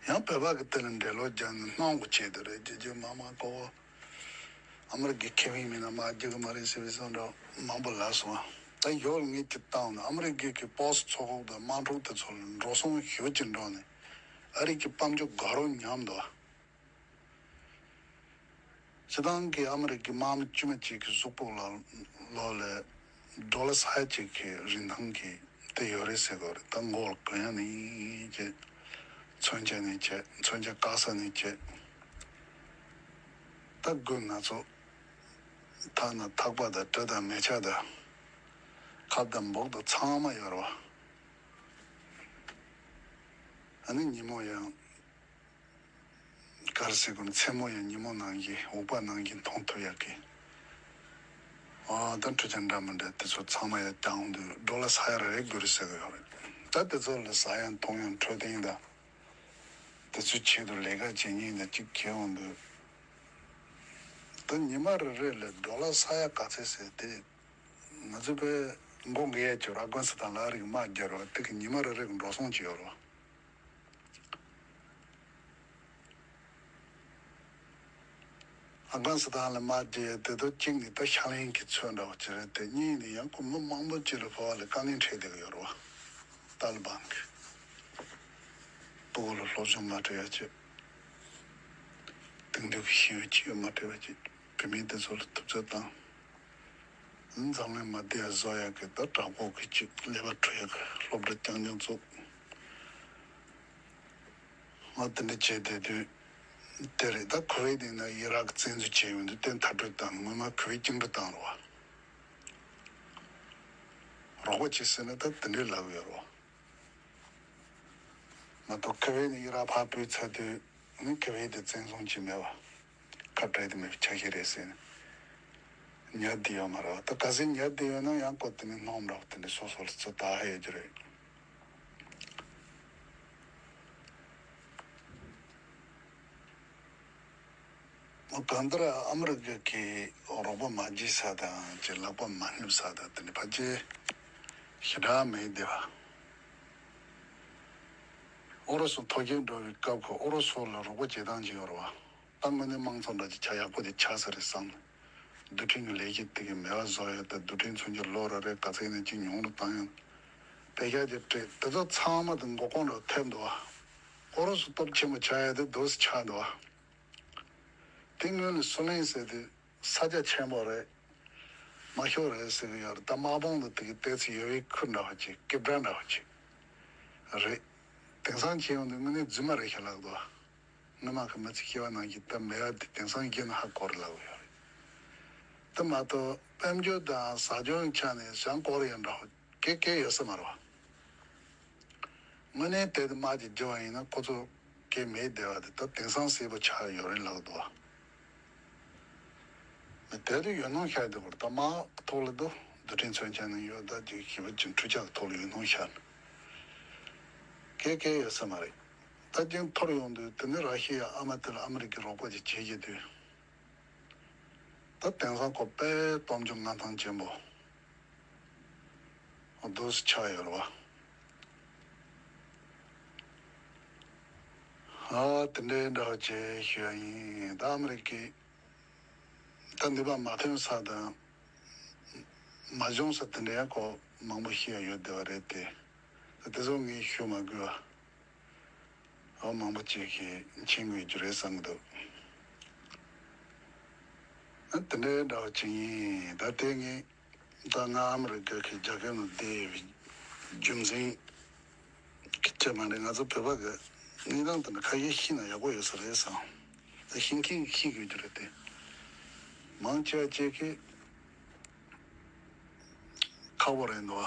ཡང་བོད་པ་གི་དེ་ལ་འདྲེ་ལོ་རྒྱག་ནས་སྣང་གོ་བྱེད་དེ་རེད་རྒྱུ་རྒྱུ་མ་མ་གོ་བོ། ཨ་མི་རི་ཀའི་ཁེ་ཕན་མིན་ན་མ་རྒྱུ་གི་མ་རེད་ཟེར་བའི་སང་འདྲ་མང་པོ་ལ་སོང་། ད་ཡོད་ངེས་ཀྱི་བཏང་ནས་ཨ་མི་རི་ཀའི་གི་པོ་སི་ཚོགས་ཁག་དང་དམག་འཁྲུག་དེ་ཚོ་ལ་འགྲོ་སོང་ཞེ་པོ་ཅིག་འགྲོ་ནས་ཨ་རི་གི་དཔལ་འབྱོར་དགའ་རོགས་ཉམས་འདུག་སྤྱི་བཏང་གི་ཨ་མི་རི་ཀའི་དམག་མི་དཀྱུས་མ་གཅིག་གི་གཟུགས་པོ་ལ་ལོ་ལ་ཌོ་ལར་ས་ཡ་གཅིག་གི་རིན་ཐང་གི་དེ་ཡོད་རེད་ཟེར་གོ་རེད། ད་མགོ་ལ་གོན་ཡ་ནི་བྱས། མཚོན་ཆ་ནི་བྱས། མཚོན་ཆ་བཀག་ས་ནི་བྱས། ད་དགུན་ང་ཚོ་ཐག་ན་ཐག་པ་དང་གྲི་དང་མེ་ལྕགས་དང་ཁབ་དང་འབོག་དང་ཚང་མ་ཡོད་རེད་བ། ཨ་ནི་ཉིན་མོ་ཡང་། ག་རེ་ཟེར་དགོས་ན་མཚན་མོ་ཡང་ཉིན་མོ་ནང་བཞིན་འུག་པ་ནང་བཞིན་མཐོང་ཐུབ་ཡག་གི། ཨ་ད་འཕྲུལ་ཆས་འདྲ་མི་འདྲ་དེ་ཚོ་ཚང་མ་ཡང་བཏང་དུས་ཌོ་ལར་ས་ཡ་རེ་རེ་དགོས་རེད་ཟེར་གི་ཡོད་རེད། ད་དེ་ཚོ་ལ་ཟ་ཡང་འཐུང་ཡང་འཕྲོད་བསྟེན་དང་། དེ་ཚོའི་ཆེད་དུ་ལས་ཀ་བྱེད་མཁན་དང་གཅིག་གྱེས་འོང་དུས། ད་ཉི་མ་རེ་རེ་ལ་ཌོ་ལར་ས་ཡ་ག་ཚད་ཟེར་དེ། ང་ཚོ་པས་མགོ་འགས་ཡ་ཅིག་ཨབ་གྷ་ནི་སི་ཐན་ལ་ཨ་རི་གི་དམག་རྒྱག་རོགས་དེ་གི་ཉི་མ་རེ་རེ་གི་འགྲོ་སོང་ཅིག་ཡོད་རེད་བ། ཨབ་གྷ་ནི་སི་ཐན་ལ་དམག་རྒྱག་ཡ་དེ་ཚོ་གཅིག་ནི་ད་ཤ་ལན་གྱི་ཚོད་འདྲ་བོ་ཅིག་རེད་དེ་གཉིས་ནི་ཡང་ཁོ་མི་མང་པོ་ཅིག་ལ་ཕོ་བ་ལ་དཀའ་ངལ་འཕྲད་བསྡད་ཀྱི་ཡོད་རེད་བ། ཏཱ་ལི་བན་གྱི་ཕྲུ་གུ་ལ་སློབ་སྦྱོང་མ་སྤྲད་ཡ་ཅིག་འདུག་གི་ཤེས་ཡོན་ཅི་ཡོད་མ་སྤྲད་པ་ཅིག་བུད་མེད་དེ་ཚོ་ལ་ཐུབ་ཚོད་བཏང་། འཛམ་གླིང་མ་བདེ་བ་བཟོ་ཡག་གི་ད་དྲག་པོ་གི་ཅིག་ཀླད་པ་འཁྲུ་ཡག་གི་སློབ་གྲྭ་རྐྱང་རྐྱང་བཙུགས། ང་དེ་འདྲ་བྱས་བསྡད་དུས་དེ་རེད། ད་ཁུ་ཝེ་ཏི་ནས་ཨི་རག་གི་བཙན་འཛུལ་བྱས་ཡོང་དུས་གཏན་མཐའ་སྐྲོད་བཏང་། སྔོན་མ་ཁུ་ཝེ་ཏི་བཅིངས་འགྲོལ་བཏང་རེད་བ། རོགས་པ་བྱེད་ཟེར་ན་ད་དེ་འདྲའི་ལབ་ཡོད་རེད་བ། མ་གཏོགས་ཁུ་ཝེ་ཏི་ནས་ཨི་རག་ཕར་སྤོས་ཚར་དུས་ནི་ཁུ་ཝེ་ཏི་དེ་བཙན་བཟུང་བྱས་མེད་བ། ཁ་བྲལ་དུ་མེད་པའི་ཆ་ཤས་རེད་ཟེར་ནས་ཉར་བསྡད་ཡོད་མ་རེད་བ། ད་ག་ཚོད་ཉར་བསྡད་ཡོད་ན་ཡང་ཁོ་དེ་ནས་སྣོམ་རོགས་དེ་འདྲ་སོ་སོ་ལ་ཚོད་ལྟ་ཧ་ཡོད་ཀྱི་རེད། གང་ལྟར་ཨ་མི་རི་ཀ་གི་རོགས་པ་མ་བྱེད་ས་དང་ཅིག་ལག་པ་མ་སྣུབ་ས་དང་དེ་འདྲ་ཕལ་ཆེར་ཞེ་དྲག་མེད་བསྡད་པ། ཨུ་རུ་སུ་ཐོ་རྒྱལ་འགྲོ་བའི་སྐབས་ཁོ་ཨུ་རུ་སུ་ལ་རོགས་པ་བྱེད་སྟངས་ཅིག་ཡོད་རེད་བ། ད་དངོས་གནས་དམངས་གཙོ་འདྲ་ཅིག་ཆགས་ཡག་པོ་དེ་ཆགས་ས་རེད་བསམ། རྡུལ་ཕྲན་གྱི་ལས་གཞི་དེ་གི་མེད་པ་བཟོ་ཡག་དང་རྡུལ་ཕྲན་མཚོན་ཆ་ལོ་རེ་རེ་ག་ཚད་ནས་ཅིག་ཉུང་རུ་བཏང་ཡག་དཔེ་ཆ་ཅིག་སྤྲད། དེ་ཚོ་ཚང་མ་དེ་མགོ་སྐོར་འདྲ་ཐེབས་འདུག་བ། ཨུ་རུ་སུ་སྟོབས་ཆེན་པོ་ཆགས་ཡག་དེ་འདུག་སེ་ཆགས་འདུག་བ། དེ་སྔོན་ལ་སུ་ལེན་ཟེར་དུས་ས་ཆ་ཆེན་པོ་རེད། མ་ཤོར་རེད་ཟེར་གི་ཡོད་རེད། ད་དམག་དཔུང་དང་དེ་གི་ཏོག་ཙམ་ཡོད་པའི་ཁུར་འདྲ་བ་ཅིག་ཀེབ་ཌན་འདྲ་བ་ཅིག་རེད། དེང་སང་བྱས་ཡོང་དུས་དངོས་གནས་རྫུན་མ་རེད་ཤག་ལབ་འདུག་བ། སྔོན་མ་གི་མི་ཚེ་སྐྱེལ་བ་ནང་བཞིན་ད་མེད་པ་དེ་དེང་སང་བརྒྱུད་ནས་ཧ་གོ་རེད་ལབ་གི་ཡོད་རེད། དེ་མ་གཏོགས་དཔལ་འབྱོར་དང་ཟ་སྐྱོང་ཆ་ནས་བྱང་ཀོ་རི་ཡ་འདྲ་བ་གེ་གེ་ཡོད་ས་མ་རེད་བ། དངོས་གནས་དེ་དམག་ཅིག་རྒྱག་པ་ཡིན་ན་ཁོ་ཚོ་སྐད་མེད་བསྡད་པ་དེ་ད་དེང་སང་གསལ་པོ་ཆགས་ཡོད་རེད་ལབ་འདུག་བ། དེ་དུས་ཡོད་ནོ་ཤར་དེ་བར་ད་དམག་ཐོག་ལ་འདུག་རྡུལ་ཕྲན་མཚོན་ཆ་ནི་ཡོད་ད་ཅིག་ཞི་བ་ཅིག་འཕྲུལ་ཆས་ཐོག་ལ་ཡོད་ནོ་ཤར་ནས་སྐད་སྐད་ཡོད་ས་མ་རེད། ད་ཅིག་འཐོར་ཡོང་དུས་དེ་ནི་ར་ཤི་ཡ་ཨ་མ་དེ་ལ་ཨ་མི་རི་ཀའི་རོགས་པ་ཅིག་བྱེད་ཀྱི་དུས། ད་དེང་སང་ཁོ་དཔེ་སྟོབས་འབྱོར་མངའ་ཐང་ཆེན་པོ་འདུག་སེ་ཆགས་ཡོད་རེད་བ། ཨ་དེ་འདྲའི་འདྲ་བ་བྱས་ཞུ་ཡ་ཡིན། ད་ཨ་མི་རི་ཀའི་ད་ནུས་པ་མ་ཐོན་ས་དང་མ་སྦྱོང་ས་དེ་འདྲ་ཡང་ཁོ་མང་པོ་ཤེས་ཡ་ཡོད་བསྡད་པ་རེད་དེ། ད་དེ་ཚོ་ངས་ཞུ་མ་དགོས་པ། ཨ་མང་པོ་ཅིག་གིས་མཁྱེན་དགོས་རྒྱུ་རེད་བསམ་གྱི་འདུག་ཨ་དེ་འདྲའི་འདྲ་བ་ཅིག་ཡིན། ད་དེ་ངས་ད་ང་ཨ་མི་རི་ཀ་གི་རྒྱལ་ཁབ་ནང་བསྡད་ཡོད་པའི་རྒྱུ་མཚན་གྱི་ཆེད་མ་རེད། ང་ཚོ་བོད་པ་གི་གནས་སྟངས་དེ་འདྲ་ཁ་ཤས་ཤེས་ན་ཡག་པོ་ཡོད་ས་རེད་བསམ། ད་ཤེས་མཁན་གྱིས་ཤེས་དགོས་རྒྱུ་རེད་དེ། མང་ཆེ་བ་ཅིག་གིས་ཁག་པོ་རེད་འདུག་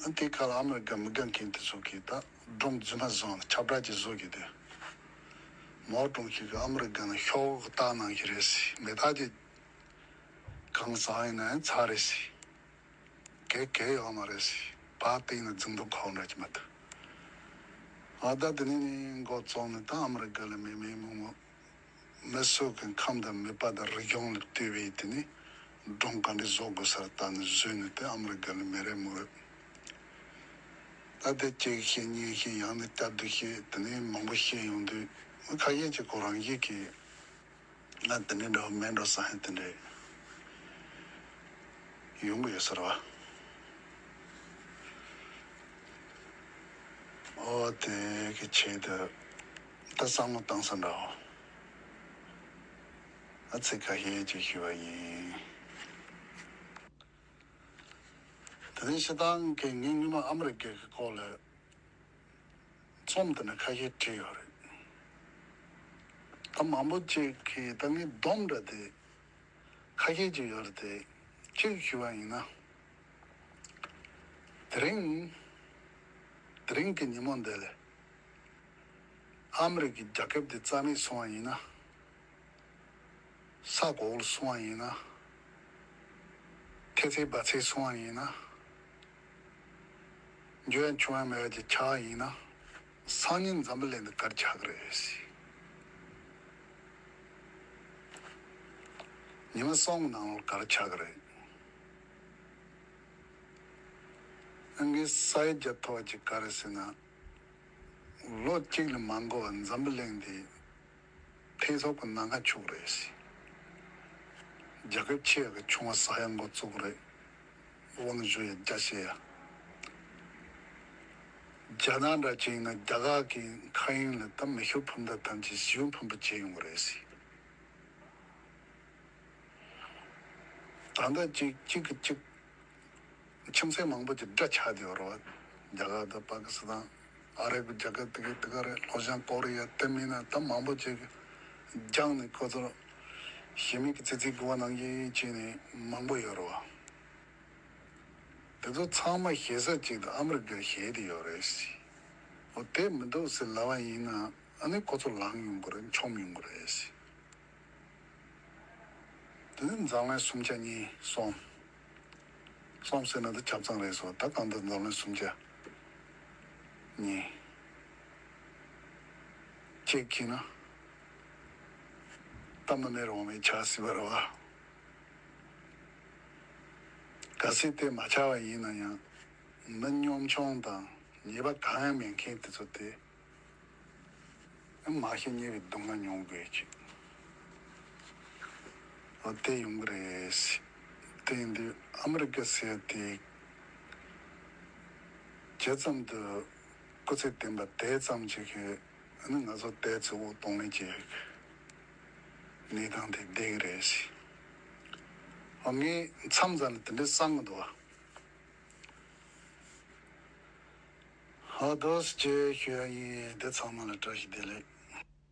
ཨ། དེ་ཁ་ལ་ཨ་མི་རི་ཀ་མི་དགའ་མཁན་དེ་ཚོ་གིས་ད་སྒྲུང་རྫུན་མ་བཟོས་ནས་ཁྱབ་བསྒྲགས་ཅིག་བཟོ་གི་འདུག་མའོ་ཀྲུང་ཞི་གིས་ཨ་མི་རི་ཀ་ནང་ཤོག་བུ་བཏགས་གནང་གི་རེད་ཟེར། མེ་སྟག་ཅིག་གང་ཟག་ཡིན་ན་ཡང་ཚར་རེད་ཟེར། གེ་གེ་ཡོད་མ་རེད་ཟེར། ཕར་བལྟས་ན་རྫུན་སྟོན་ཁོག་འདྲ་ཅིག་མ་གཏོགས། ཨ་ད་དེ་ནས་ནི་འགོ་བཙུགས་ནས་ད་ཨ་མི་རི་ཀ་ལ་མི་མི་མང་མང་མི་སོ་གི་ཁམས་དང་མི་པ་དང་རིག་གཞུང་ལ་ལྟོས་པའི་དེ་ནི་སྒྲུང་ག་འདྲ་བཟོ་དགོས་ས་ལ་ལྟ་ནས་བཟོས་ནས་དེ་ཨ་མི་རི་ཀ་ལ་མི་རེ་མོ་རེ། ད་དེ་གཅིག་བཤད་གཉིས་བཤད་ཡང་ནས་བསྐྱར་དུ་བཤད་དེ་ནས་མང་པོ་བཤད་ཡོང་དུས་ཁ་ཤས་ཀྱིས་ཁོ་རང་ཤེས་ཀྱི་ང་དེ་འདྲ་འདྲ་བ་མེད་འགྲོ་བསམ་ཡང་དེ་འདྲ་ཡོང་གི་ཡོད་ས་རེད་བ། ཨོ་དེ་གི་ཆེད་དུ་ད་བསམ་བློ་བཏང་ས་འདྲ་བོ། ཨ་ཚིག་ཁ་ཤས་ཅིག་ཞུས་པ་ཡིན། དེ་ནས་སྤྱིར་བཏང་གི་ངས་སྔོན་མ་ཨ་མི་རི་ཀའི་སྐོར་ལ་རྩོམ་དེ་འདྲ་ཁ་ཤས་བྲིས་ཡོད་རེད། ད་མང་པོ་ཅིག་གིས་ད་ངས་སྡོམ་འདྲ་དེ་ཁ་ཤས་ཅིག་ཡོད་རེད་དེ། གཅིག་ཞུ་བ་ཡིན་ན། དེ་རིང་། དེ་རིང་གི་ཉིན་མོ་འདི་ལ་ཨ་མི་རི་ཀའི་རྒྱལ་ཁབ་དེ་རྩ་མེད་སོང་བ་ཡིན་ན། ས་གོག་ལ་སོང་བ་ཡིན་ན། ཐེ་ཚེ་བ་ཚེ་སོང་བ་ཡིན་ན། འགྱོད་ཡ་འཆུང་ཡ་མེད་པ་ཅིག་ཆགས་པ་ཡིན་ན། སང་ཉིན་འཛམ་བུ་གླིང་འདི་ག་རེ་ཆགས་ཀྱི་རེད་ཟེར། ཉི་མ་གསུམ་གྱི་ནང་ལོགས་ག་རེ་ཆགས་ཀྱི་རེད། ངས་ས་ཡ་བརྒྱ་ཐོབ་པ་ཅིག་ག་རེ་ཟེར་ན། ལོ་གཅིག་ལས་མ་འགོར་བར་འཛམ་བུ་གླིང་འདི་ཐེ་ཚོམ་གྱི་ནང་ང་ཆུག་རེད་ཟེར། རྒྱལ་ཁབ་ཆེ་བ་གི་ཆུང་བ་ཟ་ཡ་འགོ་བཙུགས་རེད། དབང་བསྒྱུར་ཡ་རྒྱ་ཆེ་ཡ། རྒྱ་ནག་འདྲ་ཅིག་ཡིན་ན་རྒྱ་གར་གྱི་མཁའ་དབྱིངས་ལ་ད་མེ་ཤུགས་འཕུར་མདའ་ཐམས་ཅད་ཞི་བ་འཕུར་འབུད་བྱེད་ཡོང་གི་རེད་ཟེར། ད་ལྟ་གཅིག་གཅིག་གིས་གཅིག་ཁྱིམ་མཚེས་མང་པོ་ཅིག་དགྲ་ཆགས་བསྡད་ཡོད་རེད་བ། རྒྱ་གར་དང་པ་ཀི་སི་ཐན། ཨ་རི་གི་རྒྱལ་ཁབ་དེ་ག་དེ་ག་རེད། ལྷོ་བྱང་ཀོ་རི་ཡ་དེ་མིན་ན་ད་མང་པོ་ཅིག་གིས་རྒྱང་ནས་ཁོ་ཚོར་ཞི་མོལ་གྱི་ཙི་ཙི་གུ་བ་གནང་གི་བྱས་ནས་མང་པོ་ཡོད་རེད་བ། དེ་ཚོ་ཚང་མ་ཞེ་ས་གཅིག་དང་ཨ་མི་རི་ཀས་ཞེད་དེ་ཡོད་རེད་ཟེར། འོ་དེ་མི་འདུག་ཟེར་ལབ་པ་ཡིན་ན་ཨ་ནི་ཁོ་ཚོ་ལངས་ཡོང་གི་རེད། མཆོང་ཡོང་གི་རེད་ཟེར། དེ་ནི་འཛམ་གླིང་སུམ་ཆ་གཉིས་གསུམ། གསུམ་ཟེར་ན་ད་ཆ་ཚང་རེད་སོ། ད་གང་ལྟར་འཛམ་གླིང་སུམ་ཆ་གཉིས། གཅིག་གིས་ན་ད་མི་མེད་རུང་བའི་ཆ་སྲིད་པ་རེད་བ། གལ་སྲིད་དེ་མ་ཆགས་པ་ཡིན་ན་ཡང་མི་གཉོམ་ཆུང་དང་ཉེས་པ་གང་ཡང་མེད་མཁན་དེ་ཚོ་དེ། མ་ཤི་ཉེས་པའི་སྡུག་བསྔལ་མྱོང་དགོས་ཀྱི། འོ་དེ་ཡོང་གི་རེད། དེ་ཡིན་དུས་ཨ་མི་རི་ཀ་ཟེར་དེ་ཇི་ཙམ་དུ་སྐུ་ཚེ་བརྟན་པ་དེ་ཙམ་ཅིག་གིས་ནི་ང་ཚོ་དེ་ཚེ་འོ་གཏོང་ལེན་བྱེད་གནས་སྟངས་དེ་བསྡད་ཀྱི་རེད། འོ་ངས་མཚམས་མཚམས་ལ་དེ་འདྲའི་བསམ་གི་འདུག་བ། ཧ་དོ་སི་ཅེ་ཞུ་ཡ་ཡིན། དེ་ཚང་མ་ལ་བཀྲ་ཤིས་བདེ་ལེགས།